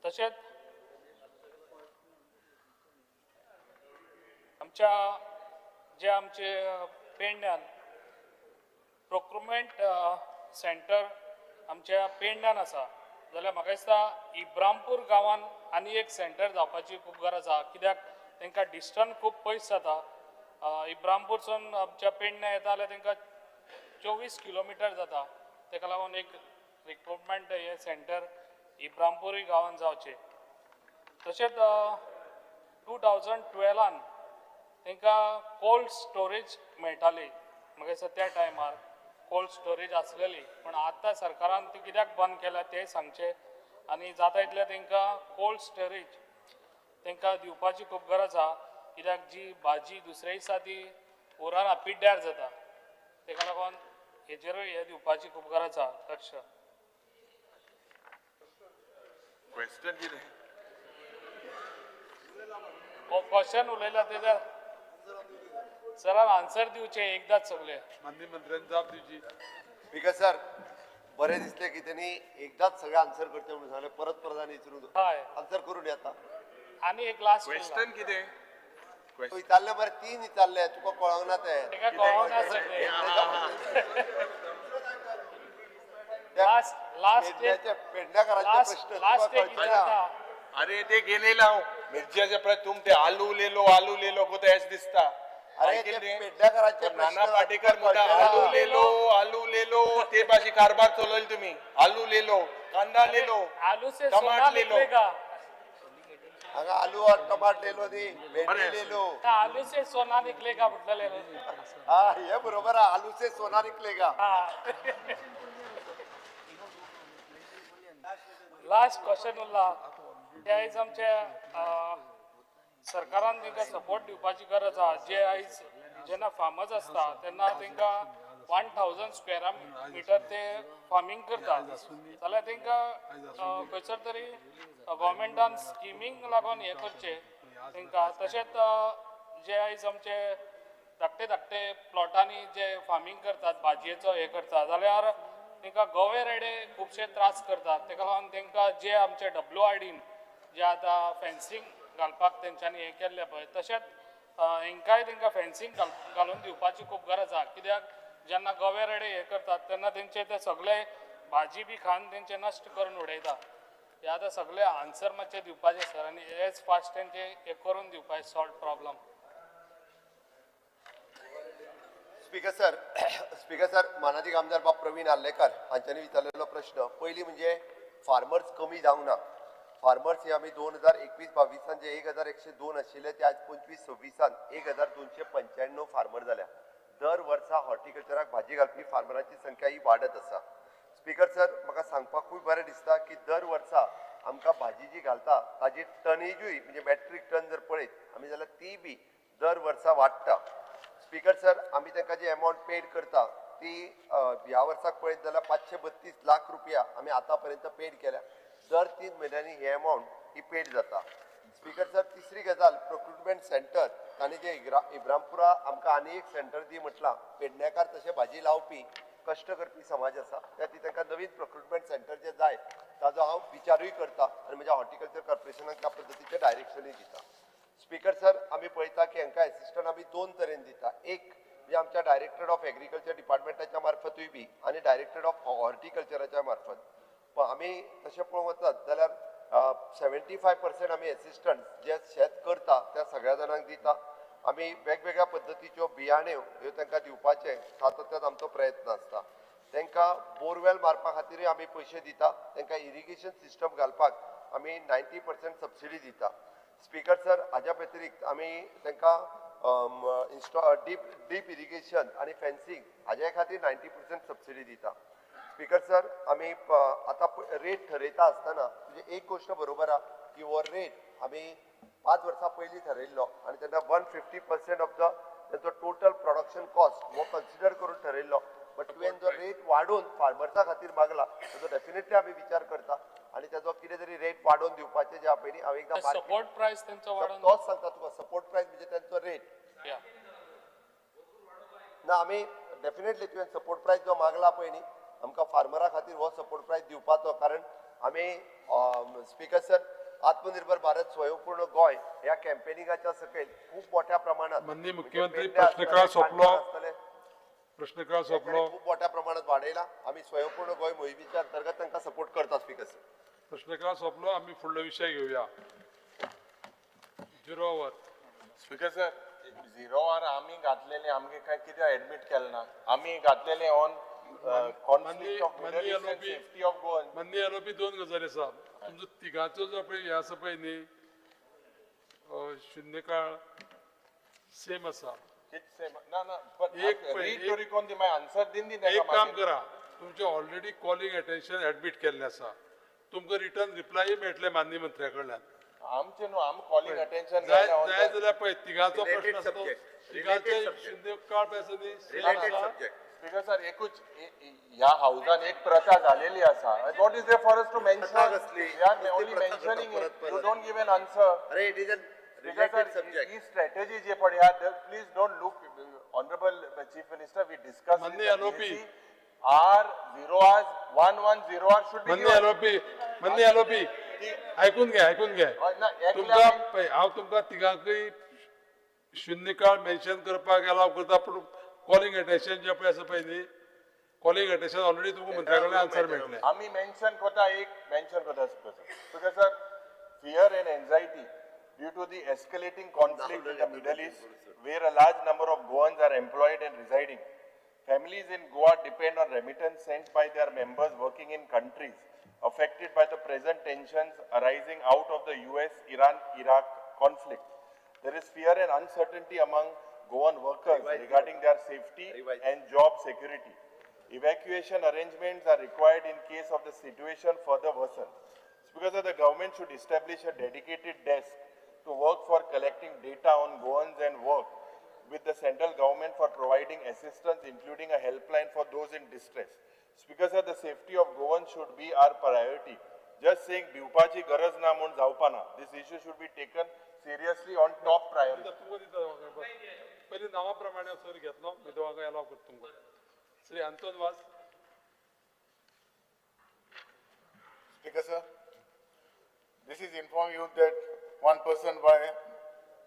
तशेंच आमच्या जे आमचे पेडण्यान प्रोक्युरमेंट सेंटर आमच्या पेडण्यान आसा, जाल्यार म्हाका दिसता इब्रामपूर गांवान आनी एक सेंटर जावपाची खूब गरज आसा. कित्याक तांकां डिस्टन्स खूब पयस जाता. इब्रामपूरसून आमच्या पेडण्या येता जाल्यार तांकां 24 किलोमिटर जाता. ताका लागून एक रिक्रुटमेंट हे सेंटर इब्रामपूरूय गांवान जावचें. तशेंच 2012 तांकां कोल्ड स्टोरेज मेळटाली. म्हाका दिसता त्या टायमार कोल्ड स्टोरेज आसलेली, पूण आतां सरकारान ती कित्याक बंद केल्या तें सांगचें आनी जाता तितलें तांकां कोल्ड स्टोरेज तांकां दिवपाची खूब गरज आसा. कित्याक जी भाजी दुसऱ्या दिसा ती उरना, पिड्ड्यार जाता. ताका लागून हेजेरूय हें दिवपाची खूब गरज आसा लक्ष. क्वेश्चन कितें? क्वेश्चन उलयला तेज्या सरान आन्सर दिवचे एकदाच सगळे. माननीय मंत्र्यांनी जाप दिवची. स्पीकर सर, बरें दिसलें की त्यांनी एकदाच सगळे आन्सर करचे म्हणून सांगलें, परत परत आनी विचारून आन्सर करून येता. आनी एक लास्ट क्वेश्चन कितें विचारलें बरें, 3 विचारलें, तुका कळोंक ना तें. ताका कळोंक ना सगळें. लास्ट लास्ट पेडण्याकारांचे प्रश्न लास्ट एक विचारता. अरे ते गेलेला हांव मिरच्याचे प्रश्न तुम ते आलू लेलो आलू लेलो कोता हेच दिसता. अरे ते पेडण्याकारांचे नाना पाटेकर म्हणटा आलू लेलो आलू लेलो, ते भाजी कारभार चलयलो तुमी. आलू लेलो, कांदा लेलो, आलू से टमाट लेलो. हांगा आलू और टमाट लेलो न्ही, भेंडी लेलो. आलू से सोना निकलेगा म्हटलें. हा हे बरोबर, आलू से सोना निकलेगा. लास्ट क्वेश्चन उरला ते आयज आमच्या सरकारान तांकां सपोर्ट दिवपाची गरज आसा. जे आयज जेन्ना फार्मर्स आसता तेन्ना तांकां 1000 स्क्वेअर मिटर ते फार्मींग करतात, जाल्यार तांकां खंयसर तरी गव्हर्मेंटान स्किमींक लागून हें करचें तांकां. तशेंच जे आयज आमचे धाकटे धाकटे प्लॉटांनी जे फार्मींग करतात भाजयेचो हें करता, जाल्यार तांकां गवे रेडे खुबशे त्रास करतात. ताका लागून तांकां जे आमचे WRDन जे आतां फेन्सींग घालपाक तेंच्यांनी हें केल्लें पळय, तशेंच हेंकांय तांकां फेन्सींग घालून दिवपाची खूब गरज आसा. कित्याक जेन्ना गवे रेडे हे करतात तेन्ना तेंचे ते सगळे भाजी बी खावन तेंचे नश्ट करून उडयता. हे आतां सगळे आन्सर मातशे दिवपाचे सर, आनी एज फास्ट तेंचे हे करून दिवपाचे solve problem. Speaker sir, speaker sir, मानादीक आमदार बाब प्रवीण आर्लेकर हांच्यांनी विचारलेलो प्रश्न पयलीं म्हणजे फार्मर्स कमी जावंक ना. फार्मर्स हे आमी 2021-22 जे 1102 आशिल्ले ते आज 25-26 1295 फार्मर जाल्या. दर वर्सा हॉर्टिकल्चराक भाजी घालपी फार्मरांची संख्या ही वाडत आसा. स्पीकर सर, म्हाका सांगपाकूय बरें दिसता की दर वर्सा आमकां भाजी जी घालता ताजी टनेजूय म्हणजे मॅट्रीक टन जर पळयत आमी जाल्यार ती बी दर वर्सा वाडटा. स्पीकर सर, आमी तांकां जी एमावंट पेड करता ती ह्या वर्साक पळयत जाल्यार 532 लाख रुपया आमी आतां पर्यंत पेड केल्या. दर 3 म्हयन्यांनी ही एमावंट ही पेड जाता. स्पीकर सर, तिसरी गजाल प्रोक्युरमेंट सेंटर तांणी जे इब्रामपुरा आमकां आनी एक सेंटर दी म्हटलां. पेडण्याकार तशें भाजी लावपी कश्ट करपी समाज आसा, त्या खातीर तांकां नवीन प्रोक्युरमेंट सेंटर जे जाय ताजो हांव विचारूय करता आनी म्हज्या हॉर्टिकल्चर कॉर्पोरेशनाक त्या पद्दतीचें डायरेक्शनूय दिता. स्पीकर सर, आमी पळयता की हांकां एसिस्टंट आमी 2 तरेन दिता. एक म्हणजे आमच्या डायरेक्टर ऑफ एग्रीकल्चर डिपार्टमेंटाच्या मार्फतूय बी आनी डायरेक्टर ऑफ हॉर्टिकल्चराच्या मार्फत. पण आमी तशें पळोवंक वचत जाल्यार 75% आमी एसिस्टंट जे शेत करता त्या सगळ्या जाणांक दिता. आमी वेगवेगळ्या पद्दतीच्यो बियाण्यो ह्यो तांकां दिवपाचें सातत्यान आमचो प्रयत्न आसता. तांकां बोरवेल मारपा खातीरूय आमी पयशे दिता. तांकां इरिगेशन सिस्टम घालपाक आमी 90% सबसिडी दिता. स्पीकर सर, हाज्या व्यतिरिक्त आमी तांकां डीप इरिगेशन आनी फेन्सिंग हाज्या खातीर 90% सबसिडी दिता. स्पीकर सर, आमी आतां रेट ठरयता आसतना तुजी एक गोश्ट बरोबर आहा की हो रेट आमी 5 वर्सां पयलीं ठरयल्लो आनी तेन्ना 150% ऑफ the तेंचो टोटल प्रोडक्शन कॉस्ट हो कन्सिडर करून ठरयल्लो. बट तुवें जो रेट वाडोवन फार्मर्सा खातीर मागला ताचो डेफिनेटली आमी विचार करता आनी ताचो कितें तरी रेट वाडोवन दिवपाचें जें आहा पळय न्ही, हांव एकदां सपोर्ट प्रायस तेंचो वाडोवन तोच सांगता तुका. सपोर्ट प्रायस म्हणजे तेंचो रेट ना, आमी डेफिनेटली तुवें सपोर्ट प्रायस जो मागला पळय न्ही, आमकां फार्मरा खातीर हो सपोर्ट प्रायस दिवपाचो. कारण आमी स्पीकर सर, आत्मनिर्भर भारत स्वयंपूर्ण गोंय ह्या कॅम्पेनिंगाच्या सकयल खूब मोठ्या प्रमाणात माननीय मुख्यमंत्री, प्रश्नकाळ सोंपलो. प्रश्नकाळ सोंपलो. खूब मोठ्या प्रमाणात वाडयला. आमी स्वयंपूर्ण गोंय मोहिमेच्या अंतर्गत तांकां सपोर्ट करता. स्पीकर सर, प्रश्नकाळ सोंपलो. आमी फुडलो विशय घेवया. Zero hour. Speaker sir, zero hour आमी घातलेले, आमगे काय कितें एडमीट केलें ना, आमी घातलेले on conflict of Middle East and safety of Goan. माननीय आरोपी, दोन गजाली आसा. तुमचो तिगांचो जो पळय हे आसा पळय न्ही, शुन्यकाळ सेम आसा. ना ना, एक आन्सर दिन. एक काम करा, तुमचें ऑलरेडी कॉलिंग अटेन्शन एडमीट केल्लें आसा, तुमकां रिटर्न रिप्लाय मेळटलें माननीय मंत्र्या कडल्यान. आमचे न्हू, आम कॉलिंग अटेन्शन जाय जाल्यार पळय तिगांचो प्रश्न आसा, तिगांचे शुन्यकाळ पळय आसा न्ही. स्पीकर सर, एकूच ह्या हावजान एक प्रथा झालेली आसा. What is there for us to mention? We are only mentioning it, you don't give an answer. अरे it is an related subject. He strategy जे पळय, please don't look. Honourable chief minister, we discuss माननीय आरोपी R 0 hours 110 hours should be. माननीय आरोपी, माननीय आरोपी, ऐकून घ्या, ऐकून घ्या. तुमकां पळय, हांव तुमकां तिगांकय शुन्यकाळ मेन्शन करपाक एलाव करता, पूण कॉलिंग अटेन्शन जे पळय आसा पळय न्ही, कॉलिंग अटेन्शन ऑलरेडी तुमकां मंत्र्या कडल्यान आन्सर मेळटलें. आमी मेन्शन करता, एक मेन्शन करता. Speaker sir, fear and anxiety due to the escalating conflict in the Middle East, where a large number of Goans are employed and residing. Families in Goa depend on remittance sent by their members working in countries affected by the present tensions arising out of the US-Iran-Iraq conflict. There is fear and uncertainty among Goan workers regarding their safety and job security. Evacuation arrangements are required in case of the situation further worsens. Because the government should establish a dedicated desk to work for collecting data on Goans and work with the central government for providing assistance, including a helpline for those in distress. Speaker sir, the safety of Goans should be our priority. Just saying भिवपाची गरज ना म्हूण जावपा ना. This issue should be taken seriously on top priority. पयलीं नांवा प्रमाणे सर घेतलो, मागीर दोगांक एलाव करता तुमकां. Shri Anton Vaz. Speaker sir, this is inform you that one person by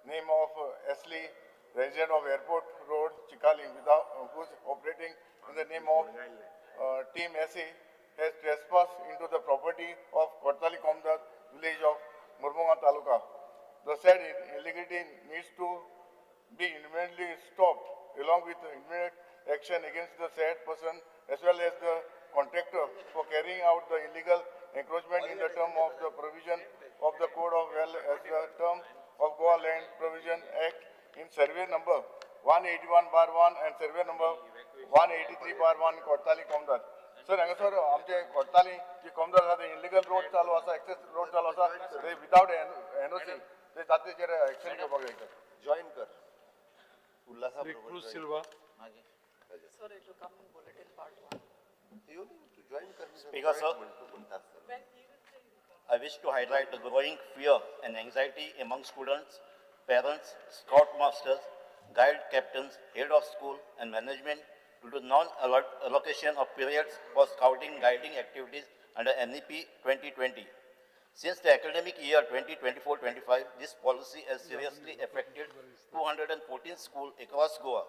name of Ashley, resident of Airport Road, Chikali, without who is operating in the name of Team SA, has trespassed into the property of Cortalim Comdad village of Murmunga Taluka. The said illegality needs to be immediately stopped, along with immediate action against the said person as well as the contractor for carrying out the illegal encroachment in the term of the provision of the Code of well as the term of Goa Land Provision Act in survey number 181/1 and survey number 183/1 Cortalim Comdad. Sir, हांगासर आमचे कोर्ताली जी कोमदार आसा ते इलिगल रोड चालू आसा, एक्सेस रोड चालू आसा, ते विदावट एनओसी ते ताचेर एक्शन घेवपाक जाय. जॉईन कर उल्हासा. Shri Cruz Silva. Sir, it will come in bulletin part 1. You need to join कर. Speaker sir, I wish to highlight the growing fear and anxiety among students, parents, scout masters, guide captains, head of school and management due to non-allocation of periods for scouting guiding activities under NEP 2020. Since the academic year 2024-25, this policy has seriously affected 214 schools across Goa,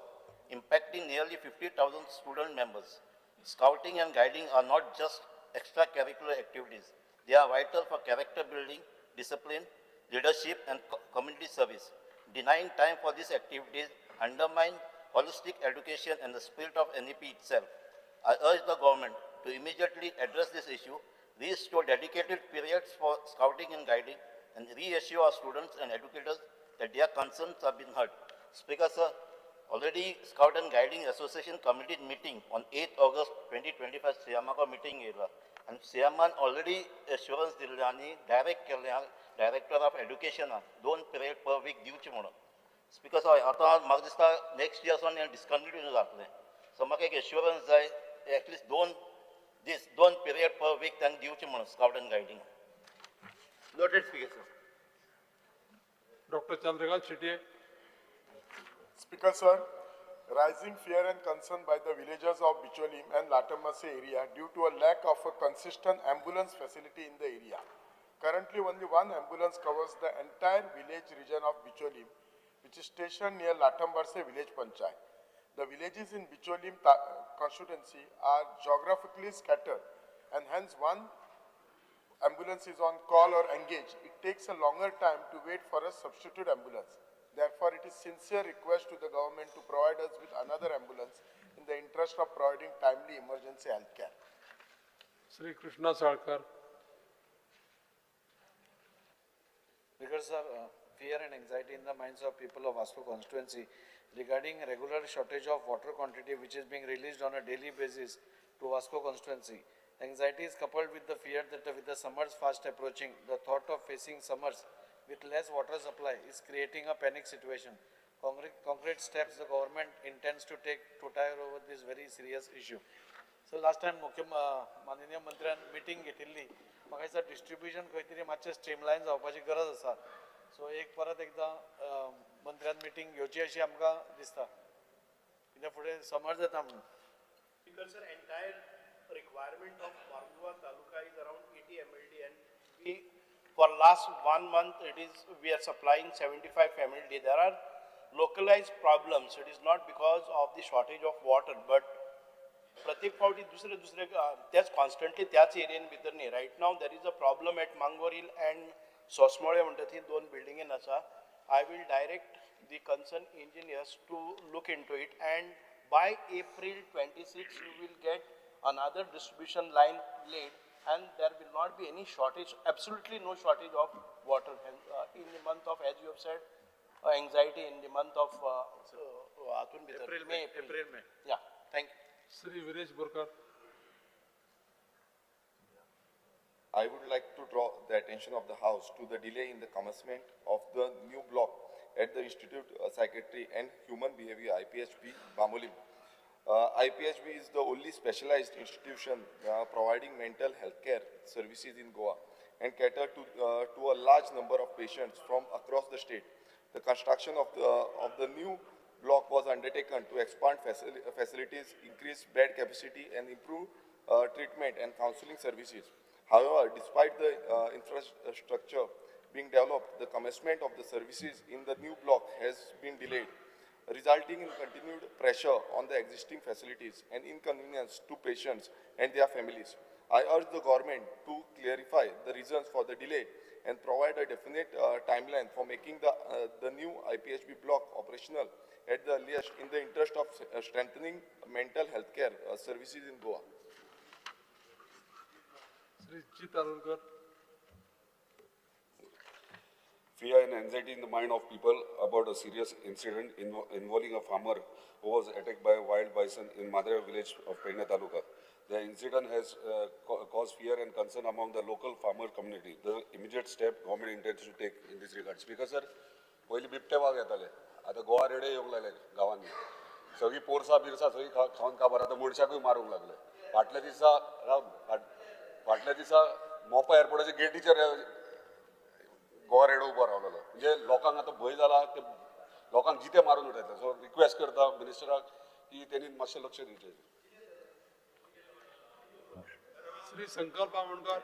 impacting nearly 50,000 student members. Scouting and guiding are not just extracurricular activities. They are vital for character building, discipline, leadership, and community service. Denying time for these activities undermine holistic education and the spirit of NEP itself. I urge the government to immediately address this issue, restore dedicated periods for scouting and guiding, and reassure our students and educators that their concerns have been heard. Speaker sir, already Scout and Guiding Association committee meeting on 8 August 2025 सियामाको meeting येयला आनी सियामान ऑलरेडी एश्युरन्स दिल्ले आनी डायरेक्ट केल्ले डायरेक्टर ऑफ एड्युकेशनाक 2 पिरियड पर वीक दिवचे म्हणून. स्पीकर सर, आतां म्हाका दिसता नेक्स्ट इयर सावन हें डिस्कंटिन्यू जातलें. सो म्हाका एक एश्युरन्स जाय एटलिस्ट 2 दीस 2 पिरियड पर वीक तांकां दिवचे म्हणून scout and guiding. Noted speaker sir. Doctor Chandrakant Shetye. Speaker sir, rising fear and concern by the villagers of Bicholim and Latamase area due to a lack of a consistent ambulance facility in the area. Currently, only one ambulance covers the entire village region of Bicholim, which is stationed near Latambarse village panchayat. The villages in Bicholim constituency are geographically scattered, and hence one ambulance is on call or engaged. It takes a longer time to wait for a substitute ambulance. Therefore, it is sincere request to the government to provide us with another ambulance in the interest of providing timely emergency health care. Shri Krishna Salkar. Because sir, fear and anxiety in the minds of people of Vasco constituency regarding regular shortage of water quantity which is being released on a daily basis to Vasco constituency. Anxiety is coupled with the fear that with the summers fast approaching, the thought of facing summers with less water supply is creating a panic situation. Concrete steps the government intends to take to tire over this very serious issue. So last time माननीय मंत्र्यान मिटींग घेतिल्ली, म्हाका दिसता डिस्ट्रिब्युशन खंय तरी मातशें स्ट्रीमलायन जावपाची गरज आसा. सो एक परत एकदां मंत्र्यान मिटींग घेवची अशी आमकां दिसता, कित्याक फुडें समर जाता म्हणून. Speaker sir, entire requirement of Mormugao taluka is around 80 MLD and we for last 1 month it is we are supplying 75 MLD. There are localized problems. It is not because of the shortage of water, but प्रत्येक फावटी दुसरे दुसरे त्याच कॉन्स्टंटली त्याच एरियेन भितर न्ही. Right now there is a problem at Mangor hill and Sosmole म्हणटा ती 2 बिल्डिंगेन आसा. I will direct the concern engineers to look into it and by April 26 you will get another distribution line laid and there will not be any shortage, absolutely no shortage of water in the month of, as you have said, anxiety in the month of April, May. April, May. Yeah, thank you. Shri Viresh Borkar. I would like to draw the attention of the House to the delay in the commencement of the new block at the Institute of Psychiatry and Human Behavior, IPHB, Bambolim. IPHB is the only specialized institution providing mental health care services in Goa and cater to a large number of patients from across the state. The construction of the new block was undertaken to expand facilities, increase bed capacity, and improve treatment and counseling services. However, despite the infrastructure being developed, the commencement of the services in the new block has been delayed, resulting in continued pressure on the existing facilities and inconvenience to patients and their families. I urge the government to clarify the reasons for the delay and provide a definite timeline for making the new IPHB block operational at the earliest in the interest of strengthening mental health care services in Goa. Shri Jeet Arolkar. Fear and anxiety in the mind of people about a serious incident involving a farmer who was attacked by a wild bison in Madra village of Pedne Taluka. The incident has caused fear and concern among the local farmer community. The immediate step government intends to take in this regard. Speaker sir, पयलीं बिबटे वाग येताले, आतां गोवा रेडे येवंक लागले गांवांनी. सगळीं पोरसां बिरसां सगळीं खावन काबार, आतां मनशाकूय मारूंक लागले. फाटल्या दिसा मोपा एअरपोर्टाच्या गेटीचेर गोवा रेडो उबो रावलेलो. म्हणजे लोकांक आतां भंय जाला, ते लोकांक जिते मारून उडयता. सो रिक्वेस्ट करता मिनिस्टराक की तेणी मातशें लक्ष दिवचें. Shri Sankalp Amonkar.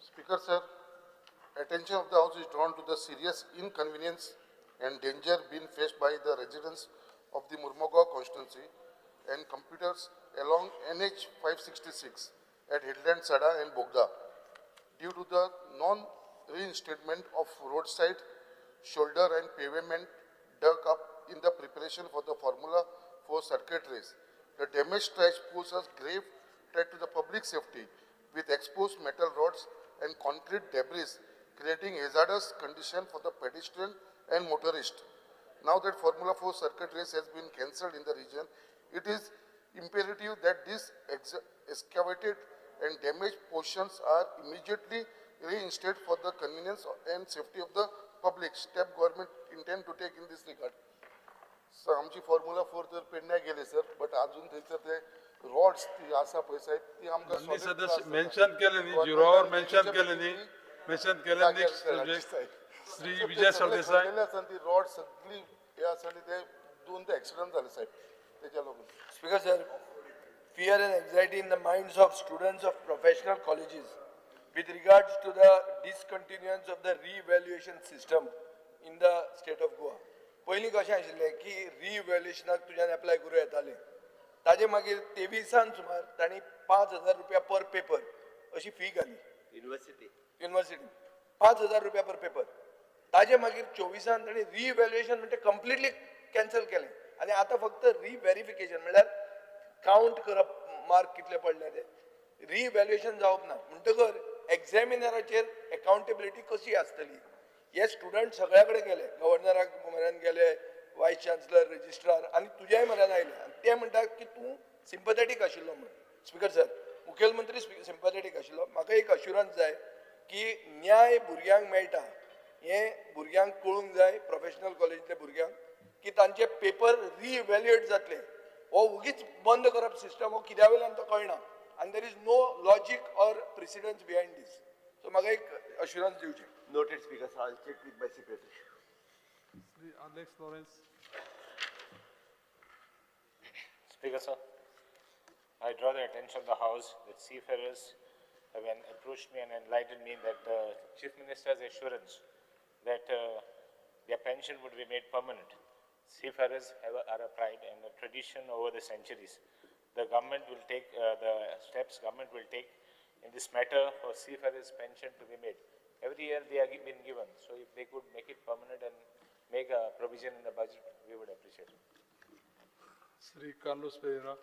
Speaker sir, attention of the House is drawn to the serious inconvenience and danger being faced by the residents of the Mormugao constituency and computers along NH 566 at Headland Sada and Bogda due to the non-reinstatement of roadside shoulder and pavement dug up in the preparation for the Formula 4 circuit race. The damaged stretch poses grave threat to the public safety with exposed metal rods and concrete debris, creating hazardous condition for the pedestrian and motorist. Now that Formula 4 circuit race has been cancelled in the region, it is imperative that these excavated and damaged portions are immediately reinstated for the convenience and safety of the public. Step government intend to take in this regard. Sir, आमची फॉर्म्युला 4 तर पेडण्या गेले सर, बट अजून थंयसर ते रॉड्स ती आसा पळय साहेब, ती आमकां सदस्य मेन्शन केले न्ही, झिरोवर मेन्शन केले न्ही, मेन्शन केले. नेक्स्ट श्री विजय सरदेसाय. आसा ती रॉड सगळी हे आसा आनी ते दोन ते एक्सिडंट जाले साहेब तेच्या लागून. Speaker sir, fear and anxiety in the minds of students of professional colleges with regards to the discontinuance of the re-evaluation system in the state of Goa. पयलीं कशें आशिल्लें की रिइव्हॅल्युएशनाक तुज्यान एप्लाय करूं येतालें, ताजे मागीर 23 सुमार तांणी 5,000 रुपया पर पेपर अशी फी घाली युनिवर्सिटी 5,000 रुपया पर पेपर. ताजे मागीर 24 तांणी रिइव्हॅल्युएशन म्हणजे कंप्लिटली कॅन्सल केलें आनी आतां फक्त रिव्हेरिफिकेशन म्हणल्यार कावंट करप मार्क कितले पडले ते, रिइव्हॅल्युएशन जावप ना. म्हणटकर एग्जॅमिनराचेर एकाउंटेबिलिटी कशी आसतली? हे स्टुडंट सगळ्या कडेन गेले, गव्हर्नराक म्हऱ्यान गेले, वायस चान्सलर, रजिस्ट्रार आनी तुज्याय म्हऱ्यान आयले आनी ते म्हणटात की तूं सिंपथेटीक आशिल्लो म्हणून. स्पीकर सर, मुखेलमंत्री सिंपथेटीक आशिल्लो. म्हाका एक अश्युरन्स जाय की न्याय भुरग्यांक मेळटा हें भुरग्यांक कळूंक जाय, प्रोफेशनल कॉलेजींतल्या भुरग्यांक, की तांचे पेपर रिइव्हॅल्युएट जातले. हो उगीच बंद करप सिस्टम हो कित्या वयल्यान तो कळना आनी there is no logic or precedence behind this. So म्हाका एक अश्युरन्स दिवचें. Noted, Speaker sir. I'll check with my secretary. Shri Alex Lawrence. Speaker sir, I draw the attention of the House that seafarers have approached me and enlightened me that the Chief Minister's assurance that their pension would be made permanent. Seafarers are a pride and a tradition over the centuries. The government will take the steps government will take in this matter for seafarers' pension to be made. Every year they are been given. So if they could make it permanent and make a provision in the budget, we would appreciate it. Sri Carlos Pereira.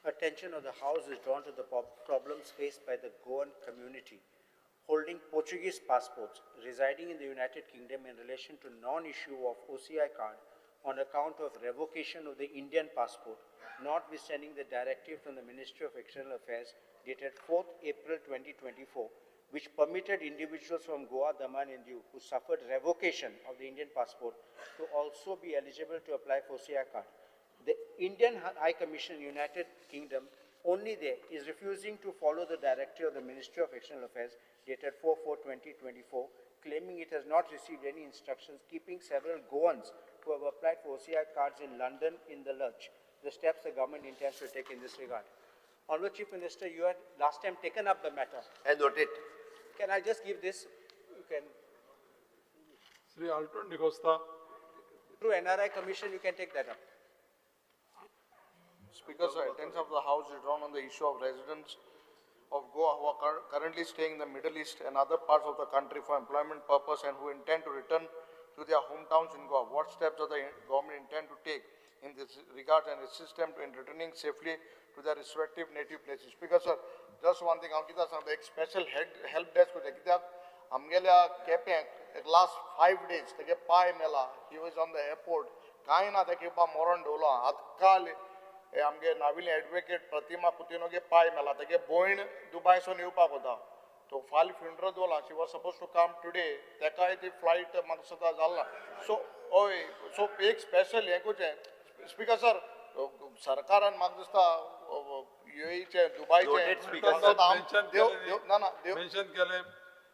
Attention of the House is drawn to the problems faced by the Goan community holding Portuguese passports residing in the United Kingdom in relation to non-issue of OCI card on account of revocation of the Indian passport, notwithstanding the directive from the Ministry of External Affairs dated 4th April 2024, which permitted individuals from Goa, Daman and Diu who suffered revocation of the Indian passport to also be eligible to apply for OCI card. The Indian High Commission, United Kingdom, only there is refusing to follow the directive of the Ministry of External Affairs dated 4/4/2024, claiming it has not received any instructions, keeping several Goans who have applied for OCI cards in London in the lurch. The steps the government intends to take in this regard. Honorable Chief Minister, you had last time taken up the matter. I noted. Can I just give this? You can. Sri Alton D'Costa. Through NRI Commission, you can take that up. Speaker, sir, attention of the House is drawn on the issue of residents of Goa who are currently staying in the Middle East and other parts of the country for employment purpose and who intend to return to their hometowns in Goa. What steps does the government intend to take in this regard and assist them in returning safely to their respective native places? Speaker, sir, just one thing, एक special help desk कित्याक आमगेल्या केप्यांक last 5 days तेगे पाय मेला, he was on the airport, कांय ना तेगे मरण दवरलो. आतां काल आमगे नाविले एडवोकेट प्रतिमा कुतिनोगे पाय मेला, तेगे भयण दुबायसून येवपाक वता, तो फाल्यां फ्युनरल दवरला. She was suppose to come today, तेकाय ती फ्लायट म्हाका दिसता जाला. सो हय, सो एक स्पेशल हें करचें. स्पीकर सर, सरकारान म्हाका दिसता युएईचें दुबायचें ना ना देव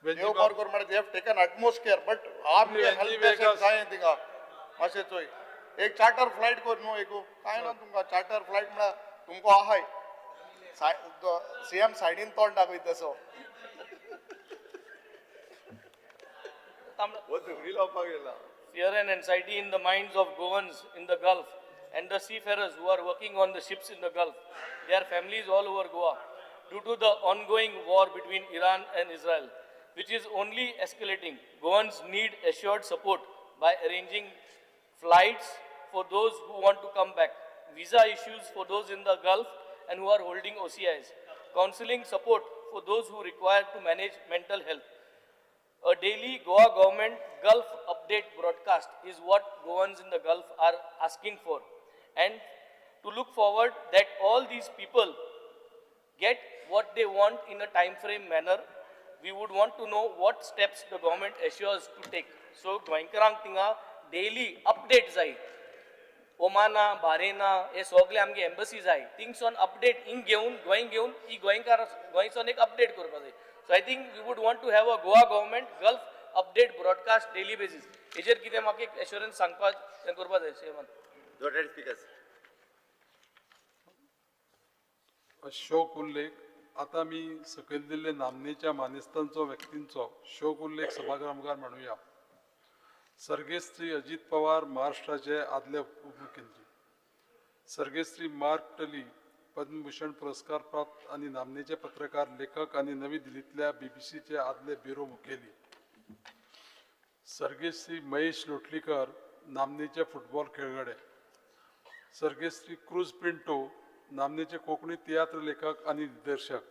बरो करूं म्हळ्यार they have taken utmost care, but आमगे हेल्प डेस्क जाय थिंगा मातशें चोय. एक चार्टर फ्लायट कर न्हू एक कांय ना तुमकां चार्टर फ्लायट म्हळ्यार तुमकां आहाय सीएम सायडीन तोंड दाखयता तसो. Fear and anxiety in the minds of Goans in the Gulf and the seafarers who are working on the ships in the Gulf, their families all over Goa, due to the ongoing war between Iran and Israel, which is only escalating. Goans need assured support by arranging flights for those who want to come back, visa issues for those in the Gulf and who are holding OCIs, counseling support for those who require to manage mental health. A daily Goa government Gulf update broadcast is what Goans in the Gulf are asking for, and to look forward that all these people get what they want in a time frame manner. We would want to know what steps the government assures to take. So गोंयकारांक थिंगा daily update जाय. ओमाना, बारेना हे सगळे आमगे एम्बसी जाय, थिंगसोन अपडेट हिंग घेवन गोंय घेवन ही गोंयकार गोंयसोन एक अपडेट करपा जाय. So I think we would want to have a Goa government Gulf update broadcast daily basis. हेजेर कितें म्हाका एक एश्योरन्स सांगपाक हें करपा जाय चेअरमॅन. शोक उल्लेख. आतां आमी सकयल दिल्ले नामनेच्या मानेस्तांचो व्यक्तींचो शोक उल्लेख सभागृहा मुखार मांडुया. सर्गेस्त श्री अजीत पवार, महाराष्ट्राचे आदले उपमुख्यमंत्री. सर्गेस्त श्री मार्क टली, पद्मभूषण पुरस्कार प्राप्त आनी नामनेचे पत्रकार, लेखक आनी नवी दिल्लींतल्या बीबीसीचे आदले ब्युरो मुखेली. सर्गेस्त श्री महेश लोटलीकर, नामनेचे फुटबॉल खेळगडे. सर्गेस्त श्री क्रूज पिंटो, नामनेचे कोंकणी तियात्र लेखक आनी दिग्दर्शक.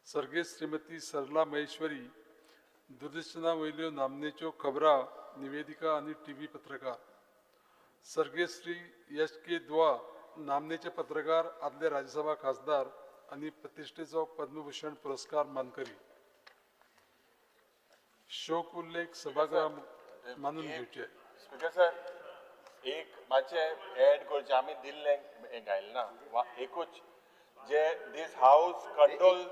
सर्गेस्त श्रीमती सरला महेश्वरी, दूरदर्शना वयल्यो नामनेच्यो खबरां निवेदिका आनी टीव्ही पत्रकार. सर्गेस्त श्री एस के दुआ, नामनेचे पत्रकार, आदले राज्यसभा खासदार आनी प्रतिश्ठेचो पद्मभूषण पुरस्कार मानकरी. शोक उल्लेख सभागृहा मानून घेवचे. स्पीकर सर, एक मातशें एड करचें, आमी दिल्लें हें घायलें ना, एकूच जे this house condoles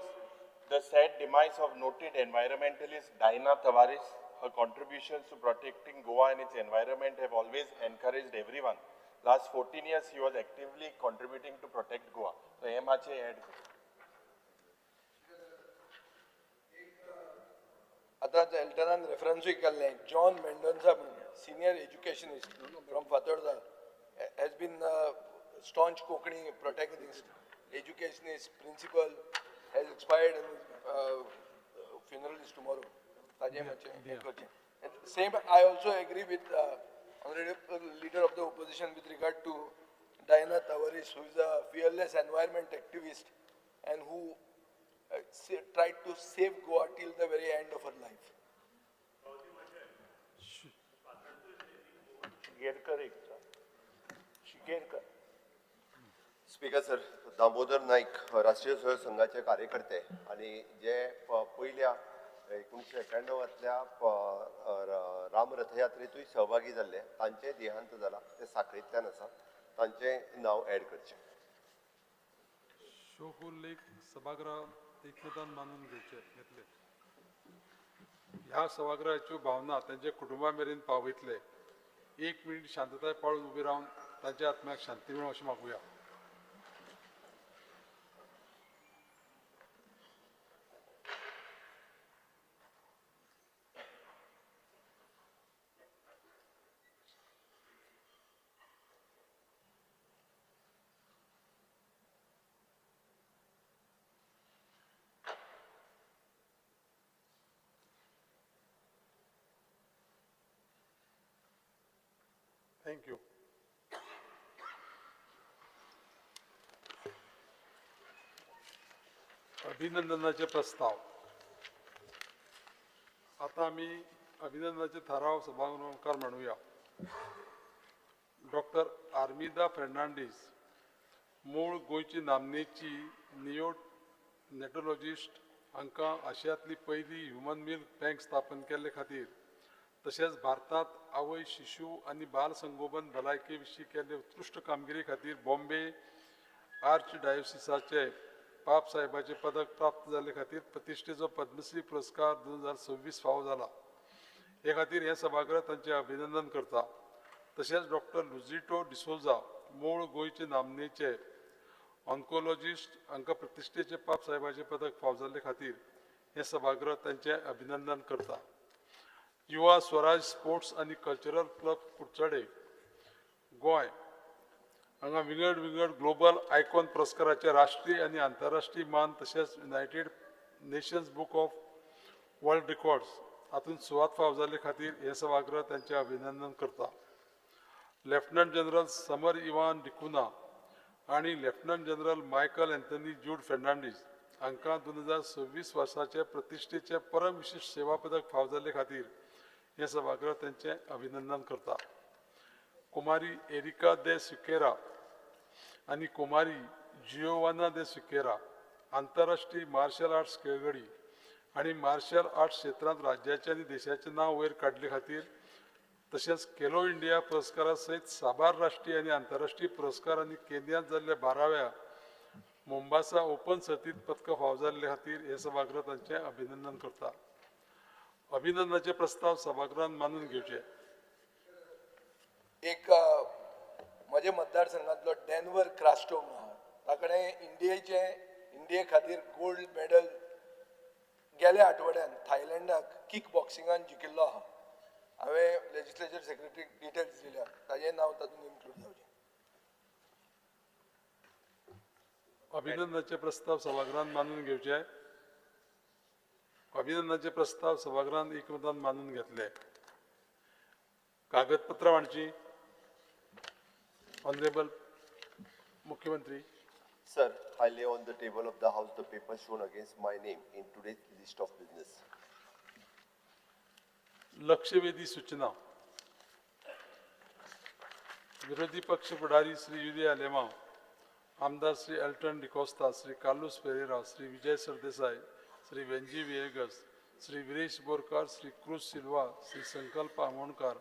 the sad demise of noted environmentalist Diana Tavares. Her contributions to protecting Goa and its environment have always encouraged everyone. Last 14 years he was actively contributing to protect Goa. So हें मातशें एड कर. आतां एल्टनान रेफरन्सूय केल्लें, जॉन मेंडोन्सा म्हणून senior educationist from Fatorda, has been staunch Konkani protagonist, educationist, principal, has expired and funeral is tomorrow. ताजें मातशें हें करचें. Same I also agree with honourable leader of the opposition with regard to Diana Tavares, who is a fearless environment activist and who tried to save Goa till the very end of her life. Speaker sir, Damodar Naik Rashtriya Swayam संघाचे कार्यकर्ते आनी जे पयल्या 1991 राम रथयात्रेतूय सहभागी जाल्ले, तांचे देहांत जाला, ते साखळींतल्यान आसा, तांचें नांव एड करचें. शोक उल्लेख सभागृह एकमतान मानून घेवचे घेतले. ह्या सभागृहाच्यो भावना तांच्या कुटुंबा मेरेन पावयतले. एक मिनीट शांतताय पाळून उबी रावन तांच्या आत्म्याक शांती मेळूं अशें मागुया. Thank you. अभिनंदनाचे प्रस्ताव. आता आमी अभिनंदनाचे थाराव सभागृहामुखार मांडुया. डॉक्टर आर्मिदा फेर्नांडीस, मूळ गोंयची नामनेची नियोनेटोलॉजिस्ट, हांकां आशियांतली पयली ह्युमन मिल्क बँक स्थापन केल्ले खातीर तशेंच भारतांत आवय, शिशू आनी बाल संगोपन भलायके विशीं केल्ले उत्कृश्ट कामगिरी खातीर बॉम्बे आर्च डायोसिसाचे पाप साहेबाचें पदक प्राप्त जाल्ले खातीर प्रतिश्ठेचो पद्मश्री पुरस्कार 2026 फावो जाला. हे खातीर हें सभागृह तांचें अभिनंदन करता. तशेंच डॉक्टर लुजिटो डिसोजा, मूळ गोंयचे नामनेचे ऑन्कोलॉजिस्ट, हांकां प्रतिश्ठेचे पाप साहेबाचें पदक फावो जाल्ले खातीर हें सभागृह तांचें अभिनंदन करता. युवा स्वराज स्पोर्ट्स आनी कल्चरल क्लब कुडचडे गोंय हांगा विंगड विंगड ग्लोबल आयकॉन पुरस्काराचे राष्ट्रीय आनी आंतरराष्ट्रीय मान तशेंच United Nations book of world records हातूंत सुवात फावो जाल्ले खातीर हें सभागृह तांचें अभिनंदन करता. लेफ्टनंट जनरल समर इवान डिकुना आनी lieutenant general Michael Anthony Jude Fernandes हांकां 2026 वर्साचे प्रतिश्ठेचे परम विशिश्ट सेवा पदक फाव जाल्ले खातीर हें सभागृह तांचें अभिनंदन करता. कुमारी एरिका दे सिकेरा आनी कुमारी जियोवाना दे सिकेरा आंतरराष्ट्रीय मार्शल आर्ट्स खेळगडी आनी मार्शल आर्ट्स क्षेत्रांत राज्याचें आनी देशाचें नांव वयर काडले खातीर तशेंच खेलो इंडिया पुरस्कारा सयत साबार राष्ट्रीय आनी आंतरराष्ट्रीय पुरस्कार आनी केन्यांत जाल्ल्या 12व्या मोम्बासा ओपन सर्तींत पदकां फाव जाल्ले खातीर हें सभागृह तांचें अभिनंदन करता. अभिनंदनाचे प्रस्ताव सभागृहान मानून घेवचे. एक म्हज्या मतदारसंघांतलो डॅनवर क्रास्टो म्हणून आहा, ताकडे इंडिये खातीर गोल्ड मेडल गेल्या आठवड्यान थायलंडाक किक बॉक्सिंगान जिखिल्लो आहा. हांवें लेजिस्लेचर सेक्रेटरीक डिटेल्स दिल्या, ताजें नांव तातूंत इन्क्लूड जावचें. अभिनंदनाचे प्रस्ताव सभागृहान मानून घेवचे. अभिनंदनाचे प्रस्ताव सभागृहान एकमतान मानून घेतले. कागदपत्रां मांडची. ऑनरेबल मुख्यमंत्री. Sir, I lay on the table of the House the paper shown against my name in today's list of business. लक्षवेधी सूचना. विरोधी पक्ष फुडारी श्री युरी आलेमाव, आमदार श्री एल्टन डिकोस्ता, श्री कार्लूस पेरेरा, श्री विजय सरदेसाय, श्री वेंजी विएगस, श्री विरेश बोरकार, श्री क्रूज सिल्वा, श्री संकल्प आमोणकार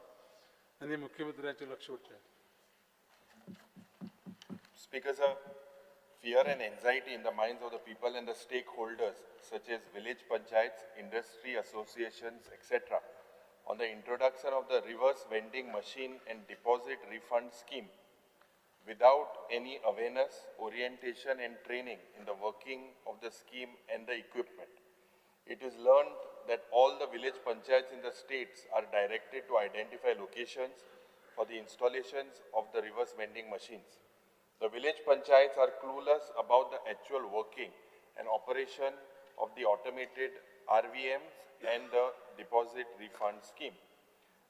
यांनी मुख्यमंत्र्यांचे लक्ष ओढले. Speaker sir, fear and anxiety in the minds of the people and the stakeholders such as village panchayats, industry associations, etc. on the introduction of the reverse vending machine and deposit refund scheme without any awareness, orientation and training in the working of the scheme and the equipment. It is learned that all the village panchayats in the states are directed to identify locations for the installations of the reverse vending machines. The village panchayats are clueless about the actual working and operation of the automated RVMs and the deposit refund scheme.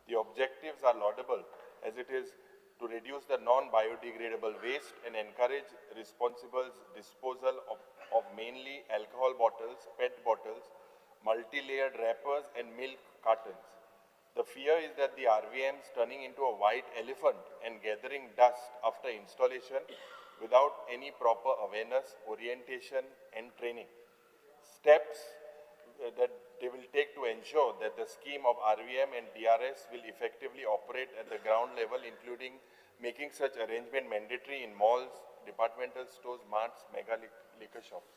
The objectives are laudable as it is to reduce the non-biodegradable waste and encourage responsible disposal of mainly alcohol bottles, PET bottles, multi-layered wrappers and milk cartons. The fear is that the RVMs turning into a white elephant and gathering dust after installation without any proper awareness, orientation and training. Steps that they will take to ensure that the scheme of RVM and DRS will effectively operate at the ground level, including making such arrangement mandatory in malls, departmental stores, marts, mega liquor shops.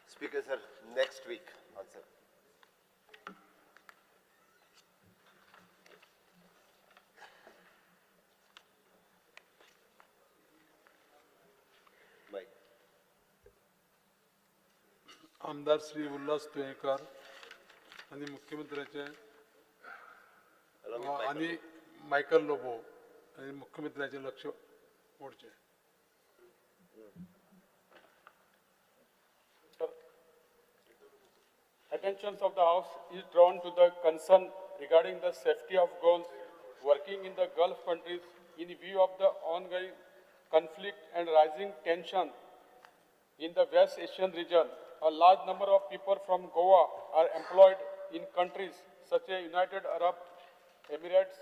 Speaker sir, next week answer. आमदार श्री उल्हास तुयेंकार आनी मुख्यमंत्र्याचे आनी मायकल लोबो आनी मुख्यमंत्र्याचे लक्ष ओडचें. Attention of the House is drawn to the concern regarding the safety of girls working in the Gulf countries in view of the ongoing conflict and rising tension in the West Asian region. A large number of people from Goa are employed in countries such as United Arab Emirates,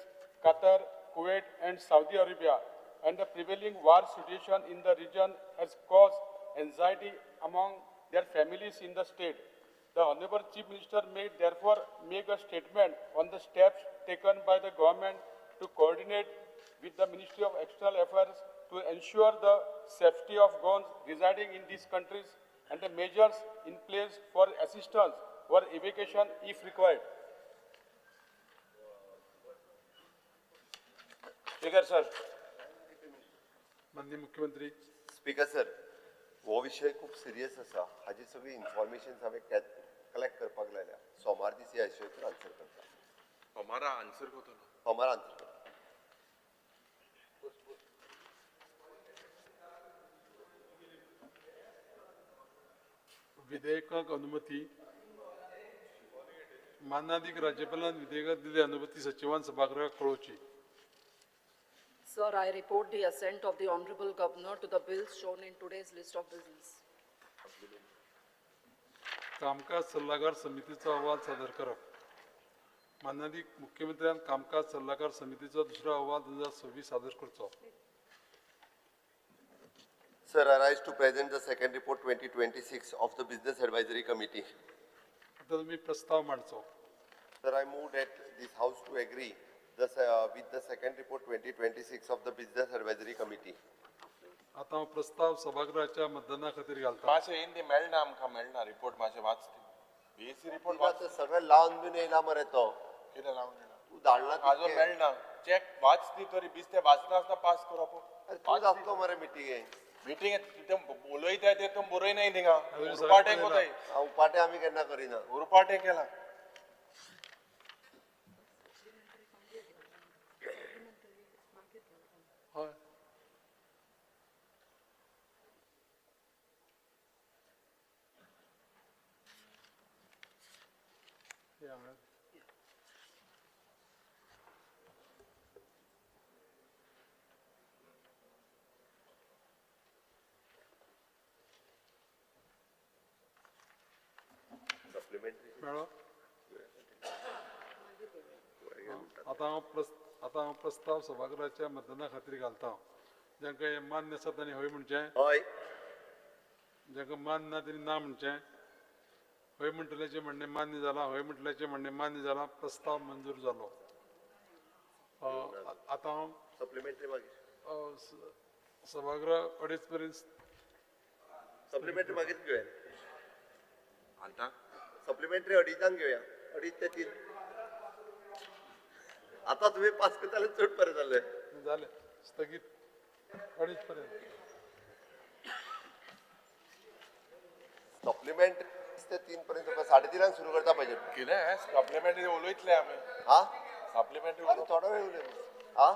Qatar, Kuwait and Saudi Arabia, and the prevailing war situation in the region has caused anxiety among their families in the state. The Honorable Chief Minister may therefore make a statement on the steps taken by the government to coordinate with the Ministry of External Affairs to ensure the safety of Goans residing in these countries and the measures in place for assistance or evacuation if required. Speaker sir. माननीय मुख्यमंत्री. स्पीकर सर, हो विशय खूब सिरियस आसा. हाजी सगळी इन्फॉर्मेशन हांवें कलेक्ट करपाक लायल्या. सोमार दीस ह्या विशयाचेर आन्सर करता. सोमारा आन्सर करतलो. सोमार आन्सर करता. विधेयकाक अनुमती. मानादीक राज्यपालान विधेयकाक दिल्ली अनुमती सचिवान सभागृहाक कळोवची. Sir, I report the assent of the Honorable Governor to the bills shown in today's list of business. कामकाज सल्लागार समितीचो अहवाल सादर करप. माननीय मुख्यमंत्र्यान कामकाज सल्लागार समितीचो दुसरो अहवाल 2026 सादर करचो. Sir, I rise to present the second report 2026 of the Business Advisory Committee. आतां तुमी प्रस्ताव मांडचो. Sir, I move that this House to agree with the second report 2026 of the Business Advisory Committee. आतां हांव प्रस्ताव सभागृहाच्या मतदाना खातीर घालता. मातशें हिंदी मेळना आमकां, मेळना रिपोर्ट मातशें वाच. बीएससी रिपोर्ट वाच. सगळें लावन बीन येयला मरे तो. कितें लावन येयला? तूं धाडला आजून मेळना. चॅक वाच ती तरी बेश्टें वाचनासतना पास करप. तूं आसलो मरे मिटिंगेक. मिटिंगेक ते उलयताय ते तूं बरयनाय थिंगा. उरपाटे कोताय. उरपाटे आमी केन्ना करिना. उरपाटे केला. हय. मेळ्ळो. आतां हांव प्रस्ताव सभागृहाच्या मतदाना खातीर घालता. जांकां हें मान्य आसा तांणी हय म्हणचें, हय. जांकां मान्य ना तांणी ना म्हणचें. हय म्हणटल्याचें म्हणणें मान्य जालां, हय म्हणटल्याचें म्हणणें मान्य जालां. प्रस्ताव मंजूर जालो. आतां हांव सप्लिमेंटरी मागीर सभागृह 2:30 पर्यंत सप्लिमेंटरी मागीर घेवया. आतां सप्लिमेंटरी 2:30 घेवया, 2:30 ते 3. आतां तुमी पास करताले चड बरें जालें. जालें स्थगीत 2:30 पर्यंत. सप्लिमेंट ते 3 पर्यंत 3:30 सुरू करता बजेट. कितें सप्लिमेंटरी उलयतले आमी? हा, सप्लिमेंटरी थोडो वेळ उलय. हा.